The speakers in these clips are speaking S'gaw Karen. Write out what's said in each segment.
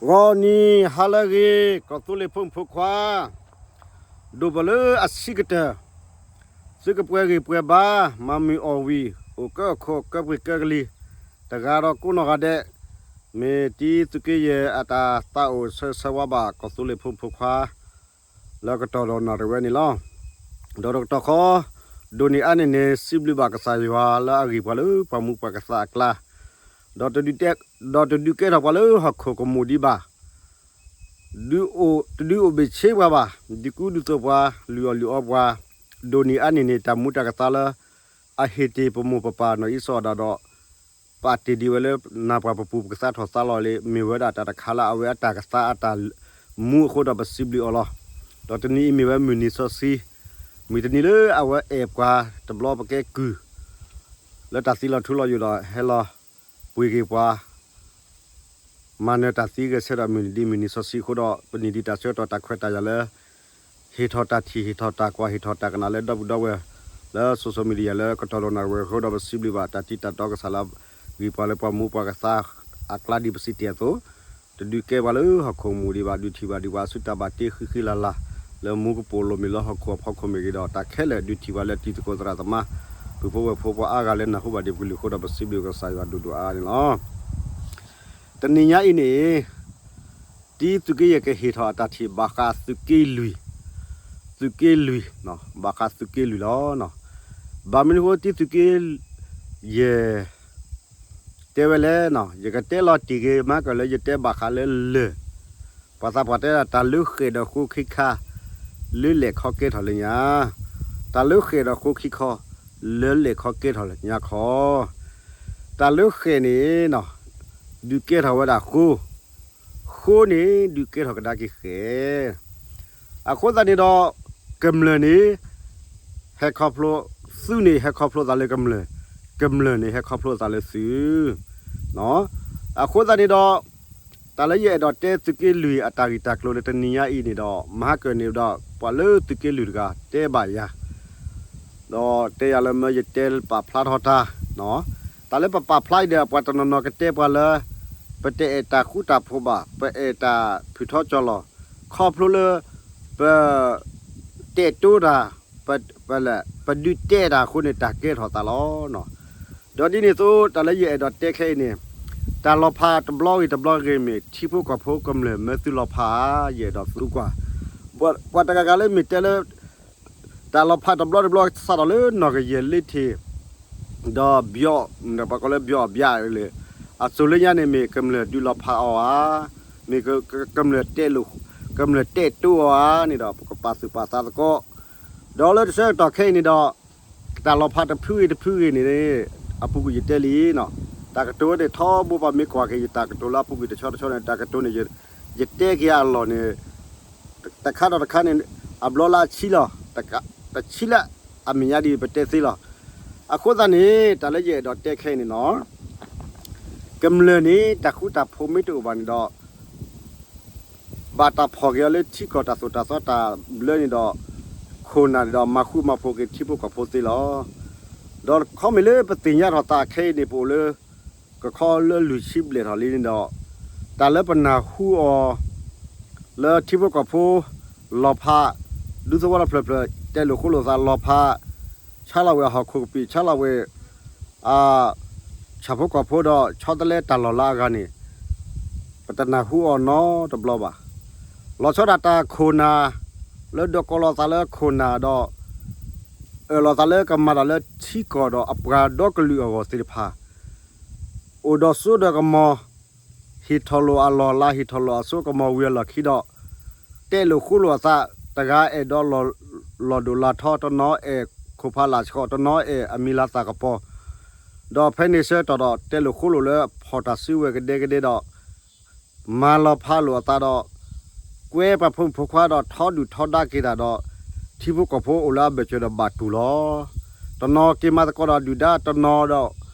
ဂီၤနံၤဟါလၢအဂ့ၤ ကီၢ်သူလ့ၤဖိမုၣ်ဖိခွါ, ဒိၣ်ပၢၢ်လၢအဆံးကတၢၢ်, သုကပှဲၤဂံၢ်ပှဲၤဘါ, မၤမုာ်အီၣ်ဝံၣ်, အိၣ်ကၢအိၣ်ခိး ကၢပှ့ၤကၢကလံၤ, တဂၤဒီးကိးနီၢ်ဂၤဒဲး, မ့ၢ်တံသုးက့ယဲၢ်အတၢ်သးအိၣ်ဆၢဂ့ၤဆၢဝါဘၣ် ကီၢ်သူလ့ၤဖိမုၣ်ဖိခွါ လၢကတီၢ်ဒီးနၣ်ရံၣ်ဝဲန့ၣ်လီၤ. ဒီးတကတီၢ်ဃီ, ဒိၣ်န့ၢ်အါန့ၢ်န့ၣ် စံးဘျုးဘၣ်ကစၢ်ယွၤလၢအဂံၢ်ပှၤလၢပှၤမူပှၤကသးအကျါ, ဒီးတဒုးတဲ, ဒီးတဒုးကဲထီၣ်ပှၤလၢဟီၣ်ခိၣ်ကမူၣ်ဒံးဘၣ်, ဒုးအိၣ်, တဒုးအိၣ်ဘ့ၣ်ဆ့ပှၤဘၣ်, ဒုးကူဒုးသိးပှၤ, လုၢ်အီၣ်လုၢ်အီပှၤ, ဒိၣ်န့ၢ်အါန့ၢ်န့ၣ် တၢ်မူတၢ်ကသါလၢအဟ့ၣ်တ့ၢ်ပမိၢ်ပပၢ်နီၢ်အံၣ်စီၤအၤဒၣ်ဒီး ပာ်တ့ၢ်ဒံးဝဲလၢနၢ်ပှၤပပူၤပကသါထီၣ်သါလီၤလံ, မ့ၢ်ဝဲဒၣ်တၢ်တခါလၢအဝဲအတၢ်ကသါအတၢ်မူအဃိဒီးပစံးဘျုးအီၤလီၤ. ဒီးတနံၤအံၤမ့ၢ်ဝဲမုၢ်နံၤစီဆှံ, မုၢ်တနံၤလၢအဝဲအဲၣ်ပှၤတဘျီပကဲကုၢ် လၢတၢ်သံလီၤထူလီၤယိာ်ဒီးဟဲလီၤပှ့ၤက့ၤပှၤ မၤနၢၤတၢ်သံဂဲၤဆၢထၢၣ်မုၢ်နံၤဒ်မုၢ်နံၤစီဆှံအဃိဒီး ပနံၣ်ဒံးတၢ်ဆၢကတီၢ်တၢ်ခွဲးတၢ်ယာ်လၢ ဟ့ၣ်ထီၣ်တၢ်ထံၣ် ဟ့ၣ်ထီၣ်တၢ်ကွၢ် ဟ့ၣ်ထီၣ်တၢ်ကနၣ်လၢဒီပုၢ်ဒီဝဲၢ် လၢ social media လၢကတီၢ်ဒီးနၣ်ရံၣ်ဝဲအဃိဒီး ပစံးဘျုးဘၣ်တၢ်တံၤတၢ်တီကစၢ်လၢ ဂံၢ်ပှၤလၢပှၤမူပှၤကသါအကျါဒ်ပစံးတ့ၢ်အသိး, တဒုးကဲပှၤလၢဟီၣ်ခိၣ်မူၣ်ဒံးဘၣ် ဒုးထံၣ်ဘၣ်ဒံးပှၤအစုတၢ်ဘၣ်တ့ဃံဃံလၤလၤ လၢမူကပိာ်လိၤမ့ၢ်လၢဟီၣ်ခိၣ်အဖီခိၣ်မ့ၢ်ဂ့ၤဒီး တၢ်ခဲလၢာ်ဒုးထံၣ်ဘၣ်လၢတံၤသကိးသရၣ်သမါ ပုၢ်ဖိဝဲၢ်ဖိပှၤအါဂၤလၢနၢ်ဟူဘၣ်ဒံးပကလုၢ်အဃိဒီး ပစံးဘျုးကစၢ်ယွၤဒိၣ်ဒိၣ်အါအါန့ၣ်လီၤ. တနံၤညါအံၤန့ၣ် တံသုးက့ယဲၢ်ကဟ့ၣ်ထီၣ်အတၢ်ထံၣ်ဘၣ်ဃးသုးက့လွံၢ်, သုးက့လွံၢ်, ဘၣ်ဃးသုးက့လွံၢ်လီၤ. ဘၣ်မနုၤအဃိတံသုးက့ ယဲၢ် တဲဝဲလဲၣ်, ယကတဲလီၤတံၢ်က့ၤ မၤကၢၢ်လၢယတဲဘၣ်ဃးလၢလၢၢ်, ပှၤသးပှၢ်တဲဒၣ် တၢ်လၢဃဲၣ်ဒီးဃိခံခါ လၢလဲၣ်ခီကဲထီၣ်လၢညါ, တၢ်လၢဃဲၣ်ဒီးဃိခံခါ လၢလဲၣ်ခီကဲထီၣ်လၢညါခီ, တၢ်လၢဃဲၣ်န့ၣ် ဒုးကဲထီၣ်ဝဲဒၣ်ဃိ, ဃိန့ၣ် ဒုးကဲထီၣ်ကဒါက့ၤဃဲၣ်, အဃိသတးန့ၣ်ဒီး ကမျၢၢ်န့ၣ် ဟဲခီဖျိ, သုးန့ၣ် ဟဲခီဖျိသးလၢကမျၢၢ်, ကမျၢၢ်န့ၣ် ဟဲခီဖျိသးလၢသုး, အဃိသတးန့ၣ်ဒီး တၢ်လၢယအဲၣ်ဒိးတဲသုးက့လွံၢ်အတၢ်ဂ့ၢ်တၢ်ကျိၤလၢတနံၤညါအံၤန့ၣ်ဒီး မၤကၢၢ်န့ၣ်ဒီး ပှၤလၢသုးက့လွံၢ်တဂၤတဲဘၣ်ယၤ ဒီးတဲယၤလၢမၢယတဲပာ်ဖျါထီၣ်တၢ်, တၢ်လၢပပာ်ဖျါအံၤဒီး ပှၤတနီၤနီၤကတဲပှၤလၢ ပတအဲၣ်တၢ်ဃူတၢ်ဖိးဘၣ်, ပအဲၣ်တၢ်ဖုးထီၣ်ကၠီလီၤ, ခီဖျိလၢ ပ တဲာ်တိတၢ်, ပ ပလဲၣ် ပဒုးတဲာ်တၢ်အဃိန့ၣ် တၢ်ကဲထီၣ်သးလီၤ. ဒီးဒ်န့ၣ်အသိး တၢ်လၢယအဲၣ်ဒိးတဲခဲအံၤန့ၣ်, တၢ်လီၤဖးတဘျီဂ့ၤတဘျီဂ့ၤမ့ၢ် ထံဖိကီၢ်ဖိကမျၢၢ်မၢသုလီၤဖးဧါ, ယအဲၣ်ဒိးသံကွၢ်, ပှၤတဂၤဂၤလၢမ့ၢ်တဲလၢ တၢ်လီၤဖးတဘျီတဘျီစးထီၣ်လၢနီၢ်ကယဲၢ်လ့ထံၣ် ဒီးဘျီ, ပှၤကိးလၢဘျီအဘျါလၢ အစိၤလၢညါန့ၣ်မ့ၢ်ကမျၢၢ်ဒုးလီၤဖးအီၤဧါ, မ့ၢ်ကမျၢၢ်တဲာ်တိအီၤဧါန့ၣ်ဒီး ပကပာ်သူၣ်ပာ်သးသကိး, ဒီးလၢတဆၢကတီၢ်ခဲအံၤန့ၣ်ဒီး တၢ်လီၤဖးတဖုဂ့ၤတဖုဂ့ၤန့ၣ် အပူၤကွံာ်ယတဲလံနီၤ, တၢ်ကတိၤန့ၣ်ထီဘိပှၤမ့ၢ်ကွၢ်က့ၤယတၢ်ကတိၤလၢအပူၤကွံာ်တဆီတဆီန့ၣ် တၢ်ကတိၤန့ၣ် ယတဲက့ၤအလီၢ်န့ၣ် တခါဒီးတခါန့ၣ် အဘျီလၢအဆံလီၤ, တဆံလၢအမဲာ်ညါဒ်ပတဲသ့လီၤ. အဃိသတးန့ၣ် တၢ်လၢယအဲၣ်ဒိးတဲခဲအံၤန့ၣ်နီၤ, ကမျၢၢ်န့ၣ် တၢ်ဃူတၢ်ဖိးမ့ၢ်တအိၣ်ဘၣ်န့ၣ်ဒီး ဘၣ်တၢ်ဖီၣ်က့ၤအီၤလၢထံကီၢ်တၢ်သိၣ်တၢ်သီတၢ်ဘျၢန့ၣ်ဒီး ခိၣ်နၢ်န့ၣ်ဒီး မၤဃူမၤဖိးက့ၤထံဖိကီၢ်ဖိသ့လီၤ. ဒီးခီမ့ၢ်လၢပသ့ၣ်ညါထီၣ်သးခဲအံၤန့ၣ် ပအိၣ်လၢ ကခီလၢလွံၢ်ဆံဘျဲၣ်ထီၣ်လံန့ၣ်ဒီး တၢ်လၢပနၢ်ဟူအီၤ လၢထံဖိကီၢ်ဖိ လီၤဖး ဒူသဝီတဖျၢၣ်ဖျၢၣ် တဲလိာ်ဃိလိာ်သးလီၤဖး ဆါလီၤဝဲအဟီၣ်ခိၣ်ကပံာ် ဆါလီၤဝဲ အ ဆၣ်ဖိကီၢ်ဖိဒီး ဆီတလဲတၢ်လီၢ်လၢအဂၤန့ၣ် ပတနၢ်ဟူအီၤနီတဘျီဘၣ်. လီၤဆီဒၣ်တၢ်ခိၣ်နၢ် လၢဒိးကိးလီၤသးလၢခိၣ်နၢ်ဒီး အၢၣ်လီၤသးလၢကမၤတၢ်လၢထံကီၢ်ဒီးအပှၤဒီကလုာ်အဂီၢ်သ့ၣ်တဖၣ် အိၣ်ဒီးစိဒီးကမီၤ ဟ့ၣ်ထီၣ်လိာ်အလီၢ်အလၤ ဟ့ၣ်ထီၣ်လိာ်အစိကမီၤဝံၤအလီၢ်ခံဒီး တဲလိာ်ဃိလိာ်အသး တဂၤအဲၣ်ဒိးလီၤ လီၤဒိၣ်လၤထီ တနီၤအဲၣ်ခိၣ်ဖးလၢ်ဆှီ တနီၤအဲၣ်အမံၤလၤသၣ်ကပီၤ ဒီးဖဲန့ၣ်ဆၢကတီၢ်ဒီး တဲလိာ်ဃိလိာ်လၢဖီၣ်တၢ်စုဝဲၤကဒဲကဒဲဒီး မၤလီၤဖးလိာ်အသးဒီး ကွဲပှၤဖိမုၣ်ဖိခွါဒီးထီဒုၣ်ထီဒါက့ၤတၢ်ဒီး ထံဖိကီၢ်ဖိအိၣ်လၢအဘၢၣ်စၢၤဒီးဘၣ်တူၢ်လီၤ. တနီၤက့ၤမၤသကိးဒီးဒုၣ်ဒါ တနီၤဒီး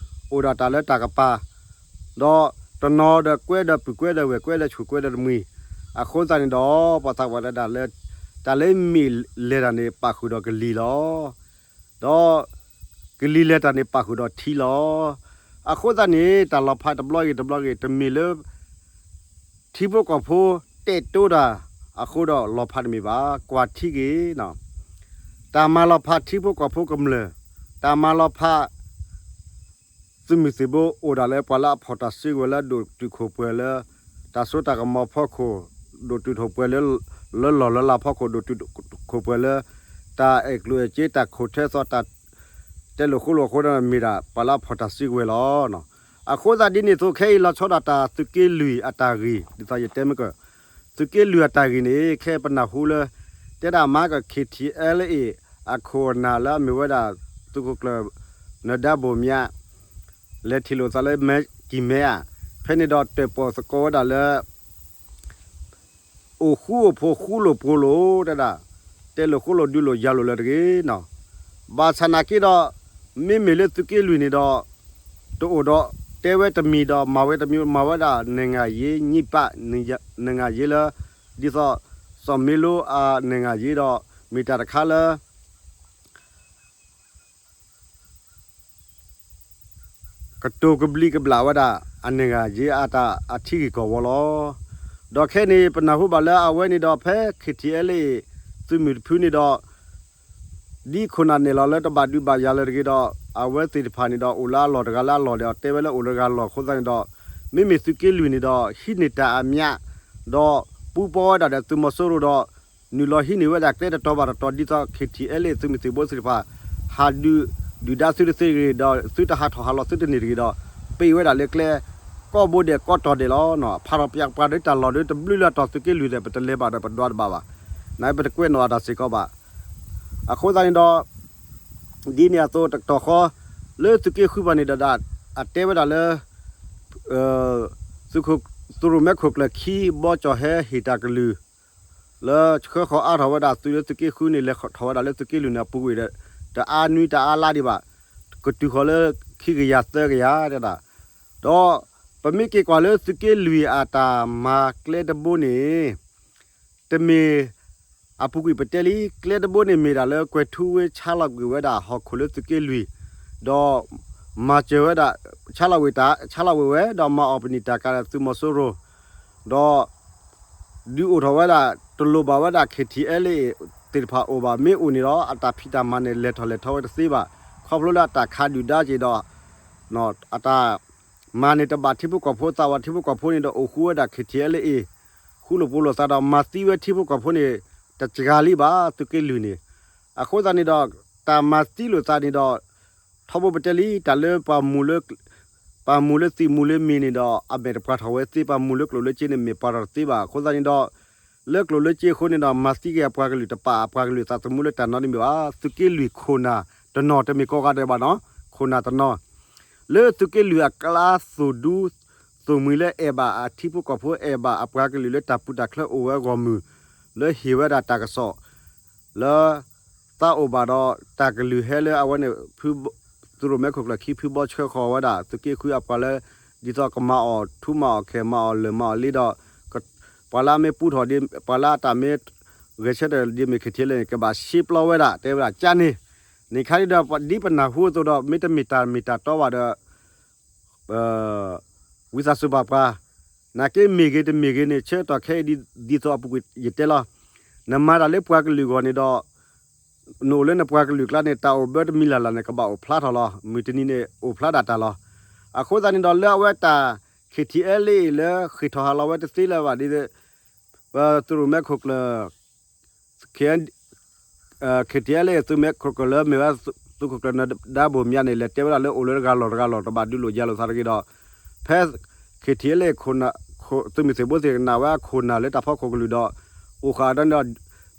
အိၣ်ဒီးတၢ်လၢတၢ်ကပၤ ဒီးတနီၤဒီးကွဲဒီးပုၢ်ကွဲဒီးဝဲၢ်ကွဲဒီးဆူၣ်ကွဲဒီးတမှံၤ အဃိသတးန့ၣ်ဒီး ပှၤသးပှၢ်တဲဒၣ်လၢ တၢ်လၢမ့ၢ်လဲၤတၢ်န့ၣ် ပာ်ဃုာ်ဒီးကလံၤလီၤ. ဒီးကလံၤလဲၤတၢ်န့ၣ် ပာ်ဃုာ်ဒီးထံလီၤ. အဃိသတးန့ၣ် တၢ်လီၤဖးတဘျီဂ့ၤတဘျီဂ့ၤ တမ့ၢ်လၢ ထံဖိကီၢ်ဖိတဲာ်တိတၢ်အဃိဒီးလီၤဖးတမ့ၢ်ဘၣ်, ကွၢ်ထံဂ့ၤ, တၢ်မၤလီၤဖးထံဖိကီၢ်ဖိကမျၢၢ်, တၢ်မၤလီၤဖး သုးမုၢ်သံၣ်ဘိအိၣ်ဒၣ်လၢပှၤလၢအဖီၣ်တၢ်စုကဝဲၤလၢအဒိၣ်တုာ်ခိၣ်ပှဲၤလၢ တၢ်စိတၢ်ကမီၤဖီခိၣ်, ဒိၣ်တုာ်ခိၣ်ပှဲၤလၢ လၢလီၢ်လၢလၤဖီခိၣ်, ဒိၣ်တုာ်ခိၣ်ပှဲၤလၢ တၢ်အဲၣ်ကျိၣ်အဲၣ်စ့ တၢ်ခိၣ်ထၢသီ တၢ်တဲလိာ်ဃိလိာ်အဃိဒီး မ့ၢ်ဒၣ်ပှၤလၢအဖီၣ်တၢ်စုကဝဲၤလီၤ. အဃိသတးဒ်န့ၣ်အသိး ခဲအံၤလီၤဆီဒၣ်တၢ်သုးက့လွံၢ်အတၢ်ဂ့ၢ် ဒ်သိးယတဲမ့ၢ်က သုးက့လွံၢ်အတၢ်ဂ့ၢ်န့ၣ် ခဲပနၢ်ဟူလၢ တဲဒၣ်မၤက ခ့ထံအဲလ်အ့ၣ် အခိၣ်အနၢ်လၢအမ့ၢ်ဝဲဒၣ် သုးခိၣ်ကျၢၢ် နၢၤဒါဘိၣ်မၠး လဲၤထံၣ်လိာ်သးလၢမဲကံၢ်မဲဧါ, ဖဲန့ၣ်ဒီးတၢၣ်ပီၣ်သကိးဝဲဒၣ်လၢ အိၣ်ဃူအိၣ်ဖိးဃူလိာ်ဖိးလိာ် တဲဒၣ် တဲလိာ်ဃိလိာ်ဒုးလိာ်ယၤလိာ်လၢတဂ့ၤနီၤ. ဘၣ်ဆၣ်နာ်က့ဒီး မ့မ့ၢ်လၢသုးက့လွံၢ်န့ၣ်ဒီး တအိၣ်ဒီးတဲဝဲတမံၤဒီး မၤဝဲတမံၤ မၤဝဲဒၣ် နံၣ်ငါယ့ညံပၣ် နံၣ်ငါယ့လၢ ဒ်သိး စီၤမ့လိအနံၣ်ငါယ့ဒီး မ့ၢ်တၢ်တခါလၢ ကတိၤကဘျံးကဘျၣ်ဝဲဒၣ် အနံၣ်ဂၤယ့အတၢ်အထံဂ့ၢ်ကီၢ်ဝီလီၤ. ဒီးခဲအံၤန့ၣ် ပနၢ်ဟူဘၣ်လၢအဝဲန့ၣ်ဒီး ဖဲ ခ့ထံအဲလ်အ့ၣ် သုးမုၢ်တဖုန့ၣ်ဒီး ဒ်ခိၣ်နၢ်နဲၣ်လီၤလၢတဘၣ်ဒုးဘၣ်ယၤလၢတဂ့ၤဒီး အဝဲသ့ၣ်တဖၣ်န့ၣ်ဒီး အိၣ်လၢအလီၢ်တဂၤလၢအလီၢ်ဒီး တဲဝဲလၢအိၣ်လၢတဂၤလီၢ်အဃိသတးန့ၣ်ဒီး မ့မ့ၢ်သုးက့လွံၢ်န့ၣ်ဒီး ဟံးန့ၢ်တၢ်အမြး ဒီးပူပီဝဲဒၣ်ဒီးသုးမီၤစိရိၤဒီး နုာ်လီၤဟံးန့ၢ်ဝဲဒၣ်ကျဲတတီၤဘၣ်တတီၤ ဒ်သိး ခ့ထံအဲလ်အ့ၣ် သုးမုၢ်သံၣ်ဘိသ့ၣ်တဖၣ် ဟးဒုး ဒုၣ်ဒါသုတသ့တဂ့ၤဒီး သုတဟးထီၣ်ဟးလီၤသုတန့ၢ်တဂ့ၤဒီး ပ့ၢ်ဝဲဒၣ်လၢကျဲ ကိးဘိဒဲးကိးတီၤဒဲးလီၤ. ဖးထီၣ်ပှၤဒုးတၢ်လီၢ်ဒီးတဘျုးလၢအတီၢ်သုးက့လွံၢ်ဒီး ပတလဲၤဘၣ်ဒီးပဒွးတဘၣ်ဘၣ်. နပတကွဲးနီၣ်အတၢ်စ့ၢ်ကီးဘၣ်. အဃိသတးန့ၣ်ဒီး ဒ်န့ၣ်အသိးတကတီၢ်ဃီ လၢသုးက့ဃုဘၣ်န့ၣ်ဒီး အတဲဝဲဒၣ်လၢ သုး သုးရိၣ်မဲခိၣ်ကျၢၢ်ခံ ဘီကၠီၣ်ဟဲဟ့ၣ်တၢ်ကလုၢ် လၢဆှၢဃီၤအါထီၣ်ဝဲဒၣ်သုးလၢသုးက့ဃုန့ၣ် လဲၤထီၣ်ဝဲဒၣ်လၢသုးက့လွံၢ်န့ၣ် အပူၤကွံာ်ဒီး တအါနွံတအါလါဒံးဘၣ်, ကတုၤဃီၤလၢခံကယၤသၢကယၤတဲဒၣ်, ဒီးပမ့ၢ်က့ၤကွၢ်လၢသုးက့လွံၢ်အတၢ်မၤကျဲတဘိန့ၣ် တမ့ၢ် အပူၤကွံာ်ပတဲလံ ကျဲတဘိန့ၣ်မ့ၢ်ဒၣ်လၢကွဲၤထူဝ့ဆါလီၤကွံာ်ဝဲဒၣ်ဟီၣ်ခိၣ်လၢသုးက့လွံၢ်, ဒီးမၤစၢၤဝဲဒၣ် ဆါလီၤဝံၤတၢ် ဆါလီၤဝံၤဝဲ ဒီးမၤအီၣ်ပနံာ်တၢ်ကၤဒီးသုးမီၤစိရိၤ, ဒီး ဒုးအိၣ်ထီၣ်ဝဲဒၣ် တလိၣ်ဘၣ်ဝဲဒၣ် ခ့ထံအဲလ်အ့ၣ် သ့ၣ်တဖၣ်အိၣ်ဘၣ် မ့ၢ်အိၣ်န့ၣ်ဒီး အတၢ်ဖံးတၢ်မၤန့ၣ် လဲၤထီၣ်လဲၤထီဝဲတသ့ဘၣ်, ခီဖျိလၢအတၢ်ခးဒုၣ်ဒါက့ၤဒီး အတၢ်မၤန့ၣ်တဘၣ်ထံဖိကီၢ်ဖိသးဝဲ ထံဖိကီၢ်ဖိန့ၣ်ဒီးအိၣ်ဃူဝဲဒၣ် ခ့ထံအဲလ်အ့ၣ် ဃူလိာ်ဖိးလိာ်သးဒီးမၤသံဝဲထံဖိကီၢ်ဖိန့ၣ် တစှၤလံဘၣ် သုးက့လွံၢ်န့ၣ်, အဃိသတးန့ၣ်ဒီး တၢ်မၤသံလိာ်သးန့ၣ်ဒီး ထီဘိပတဲလံ တၢ်လၢ ပှၤမူၤလၢသံးမူၤလၢမ့ၤန့ၣ်ဒီး အမဲာ်တပှၤထီၣ်ဝဲသ့ ပှၤမူၤလၢကျိၣ်လၢစ့န့ၣ် မဲာ်ပှၤထီၣ်တသ့ဘၣ် အဃိသတးန့ၣ်ဒီး လၢကျိၣ်လၢစ့အဃိန့ၣ်ဒီး မၤသံက့ၤအပှၤကလုာ်တပာ်အပှၤကလုာ်သးသမူလၢတၢ်နီတမံၤဘၣ်, သုးက့လွံၢ်ခိၣ်နၢ်တနီၤ တမ့ၢ်ကိးဂၤဒဲးဘၣ်နီၤ ခိၣ်နၢ်တနီၤ လၢသုးက့လွံၢ်အကျါ သိၣ်ဒူ သိၣ်မှံၤလၢအဲၣ်ဘၣ်အထံဖိကီၢ်ဖိ အဲၣ်ဘၣ်အပှၤကလုာ်လၢတၢ်ပူၤတၢ်ချၢအိၣ်ဝဲဂီၢ်မုၢ် လၢဟ့ၣ်ဝဲဒၣ်တၢ်ကစီၣ် လၢ သးအိၣ်ဘၣ်ဒီးတၢ်ကလုၢ်ဟဲလၢအဝဲန့ၣ် သုးရိၣ်မဲခိၣ်ကျၢၢ်ခံဖုဘီဆှၢဃီၤဝဲဒၣ် သုးက့ဃုအပှၤလၢ ဒ်သိးကမၤအီၣ်ထူမၤအီၣ်ခဲ မၤအီၣ်လၢၢ်မၤအီၣ်လ့ဒီး ပှၤလၢအမ့ၢ်ပူထီၣ်ဒ် ပှၤလၢအတၢ်မ့ၢ် ဂဲၤဆၢထၢၣ်ဒ်မ့ၢ် ခ့ထံအဲလ်အ့ၣ်န့ၣ် ကဘၣ်ရှဲပျီဝဲဒၣ် တဲဝဲဒၣ်ကန့ၣ်, န့ၣ်ခါဒ်ဒီး ဒ်ပနၢ်ဟူအသိးဒီး မ့တမ့ၢ်တၢ်မ့ၢ်တၢ်တီဘၣ်ဒီး ဝံသးစူၤဘၣ်ပှၤ, နာ်က့မ့ၢ်ဂ့ၤတမ့ၢ်ဂ့ၤန့ၣ် ဆၢကတီၢ်ခဲအံၤဒ်သိးအပူၤကွံာ်ယတဲလီၤ, နမၤတၢ်လၢပှၤကလုာ်အဂီၢ်န့ၣ်ဒီး နအိၣ်လၢနပှၤကလုာ်ကျါန့ၣ် တၢ်အိၣ်ဘၢတမံၤလၢ်လၢ်န့ၣ် ကဘၣ်အိၣ်ဖျါထီၣ်လီၤ, မုၢ်တနံၤန့ၣ် အိၣ်ဖျါဒၣ်တၢ်လီၤ. အဃိသတးန့ၣ်ဒီး လၢအဝဲတၢ် ခ့ထံအဲလ်အ့ၣ် လၢဃ့ၢ်ထီၣ်ဟးလီၤဝဲတသ့လၢၤဘၣ်ဒ် ပသုးရိၣ်မဲခိၣ်ကျၢၢ် ခ့ထံအဲလ်အ့ၣ် သုးမဲခိၣ်ကျၢၢ်လၢမ့ၢ်ဝဲ သုးခိၣ်ကျၢၢ်နၢၤဒါဘိၣ်မၠးန့ၣ် လဲၤတဲဝဲဒၣ်လၢအိၣ်လၢတဂၤလီၢ်တဂၤလီၢ် တဘၣ်ဒုးလိာ်ယၤလိာ်သးတဂ့ၤဒီး ဖဲ ခ့ထံအဲလ်အ့ၣ် သုးမုၢ်သံၣ်ဘိသ့ၣ်ကနၣ်ဝဲအခိၣ်နၢ်လၢတၢ်ဖီခိၣ်ကလုာ်ဒီး အိၣ်ဃာ်ဒီး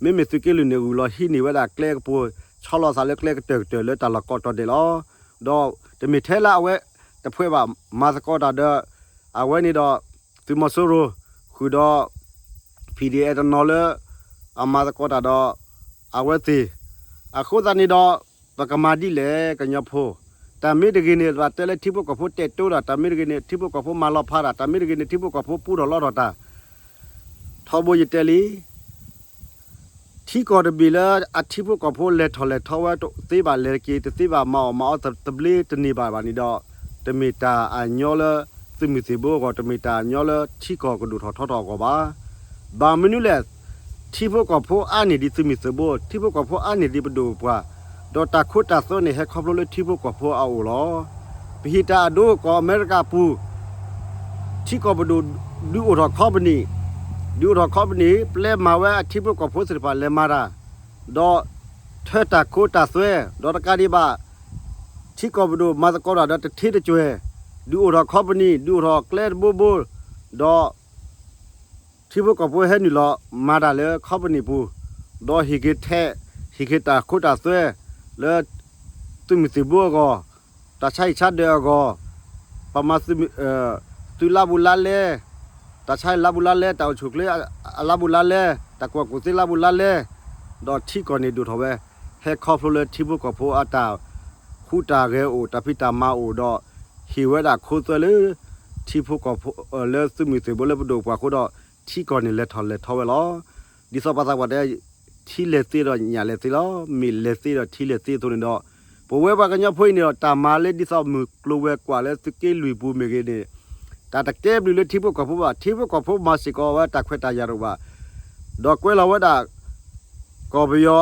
မ့မ့ၢ်သုးက့လွံၢ်န့ၣ် ဂုာ်လီၤဟံးန့ၢ်ဝဲဒၣ်ကျဲကပူၤ ဆီလီၤသးလၢကျဲကတၢၢ်ကတၢၢ်လၢတၢ်လီၢ်ကိးတီၤဒဲးလီၤ. ဒီးတမ့ၢ်ထဲလၢအဝဲတဖုဘၣ် မၤသကိးတၢ်ဒီး အဝဲန့ၣ်ဒီး သုးမီၤစိရိၤ ဃုာ်ဒီး ဖံၣ်ဒံၣ်အဲၣ်တနီၤလၢ အမၤသကိးတၢ်ဒီး အဝဲသ့ၣ်, အဃိသတးန့ၣ်ဒီး ပကမၤဒ်လဲၣ် ကညီဖိ, တၢ်မ့ၢ်တဂ့ၤန့ၣ် ပတဲလၢထံဖိကီၢ်ဖိတဲာ်တိတၢ်, တၢ်မ့ၢ်တဂ့ၤန့ၣ် ထံဖိကီၢ်ဖိမၤလီၤဖးတၢ်, တၢ်မ့ၢ်တဂ့ၤန့ၣ် ထံဖိကီၢ်ဖိပူထီၣ်လီထီၣ်တၢ် ထီဘိယတဲလံ ထံကီၢ်တဘ့ၣ်လၢအထံဖိကီၢ်ဖိလဲၤထီၣ်လဲၤထီဝဲတသ့ဘၣ် လဲၤက့ၤတသ့ဘၣ် မၤအီၣ်မၤအီသဘျ့တန့ၢ်ဘၣ်ဘၣ်န့ၣ်ဒီး တမ့ၢ်တၢ်အညီလၢ သုးမုၢ်သံၣ်ဘိအဂီၢ် တမ့ၢ်တၢ်ညီလၢထံကီၢ်ကဒိၣ်ထီၣ်ထီထီၣ်အဂီၢ်ဘၣ်. ဘၣ်မနုၤလဲၣ်, ထံဖိကီၢ်ဖိအါန့ၢ်ဒံးသုးမုၢ်သံၣ်ဘိ, ထံဖိကီၢ်ဖိအါန့ၢ်ဒံးပဒိၣ်ပပှၢ်, ဒီးတၢ်ခိတၢ်သွဲန့ၣ် ဟဲခီဖျိလၢထံဖိကီၢ်ဖိအအိၣ်လီၤ. ပဟံးတၢ်အဒိကီၢ်အမဲရကၤပူၤ ထံကီၢ်ပဒိၣ် ဒုးအိၣ်ထီၣ်ခီပနံၣ်, ဒုးအိၣ်ထီၣ်ခီပနံၣ် ပျဲမၤဝဲအထံဖိကီၢ်ဖိသ့ၣ်တဖၣ်လဲၤမၤတၢ်, ဒီးထၢတၢ်ခိတၢ်သွဲ, ဒီးတကးဒံးဘၣ် ထံကီၢ်ပဒိၣ်မၤသကိးတၢ်ဒီးတထ့တကွဲၢ်, ဒုးအိၣ်ထီၣ်ခီပနံၣ်, ဒုးအိၣ်ထီၣ်ကျဲတဘိဘိ, ဒီး ထံဖိကီၢ်ဖိဟဲနုာ်လီၤမၤတၢ်လၢခီပနံၣ်ပူၤ, ဒီးဟံးက့ၤထဲး, ဟံးက့ၤတၢ်ခိတၢ်သွဲ လၢ သုးမုၢ်သံၣ်ဘိအဂီၢ်, တၢ်ဆါဟံၣ်ဆါဒၢးအဂီၢ်, ပမၤ သုးလါဘူးလါလဲ, တၢ်ဆါဟံၣ်လါဘူးလါလဲ, တၢ်အိၣ်ဆူၣ်အိၣ်ချ့ အလါဘူးလါလဲ, တၢ်ကူၣ်ဘၣ်ကူၣ်သ့လါဘူးလါလဲ, ဒီးထံကီၢ်န့ၣ်ဒိၣ်ထီၣ်ဝဲ, ဟဲခီဖျိလၢထံဖိကီၢ်ဖိအတၢ်ဟူးတၢ်ဂဲၤအိၣ်, တၢ်ဖံးတၢ်မၤအိၣ်ဒီး ဟ့ၣ်ဝဲဒၣ်ခိသွဲလၢ ထံဖိကီၢ်ဖိ လၢသုးမုၢ်သံၣ်ဘိလၢပဒိၣ်ပပှၢ်အဃိဒီး ထံကီၢ်န့ၣ်လဲၤထီၣ်လဲၤထီဝဲလီၤ. ဒ်သိးပှၤသးပှၢ်တဲ ထံလဲၤသ့ဒီးညၣ်လဲၤသ့လီၤ. မ့ၢ်လဲၤသ့ဒီးထံလဲၤသ့အသိးန့ၣ်ဒီး ပဝဲပှၤကညီဖိအံၤန့ၣ်ဒီး တၢ်မၤလၢဒ်သိးမုၢ်ကျိၤဝဲၤကွာ်လၢသုးက့လွံၢ်ပူၤမ့ၢ်ဂ့ၤန့ၣ် တၢ်တကဲဘျုးလၢထံဖိကီၢ်ဖိဘၣ်. ထံဖိကီၢ်ဖိမၤစ့ၢ်ကီးဝဲတၢ်ခွဲးတၢ်ယာ်တအိၣ်ဘၣ်. ဒီးကွဲလီၤဝဲဒၣ် ကီၢ်ပယီၤ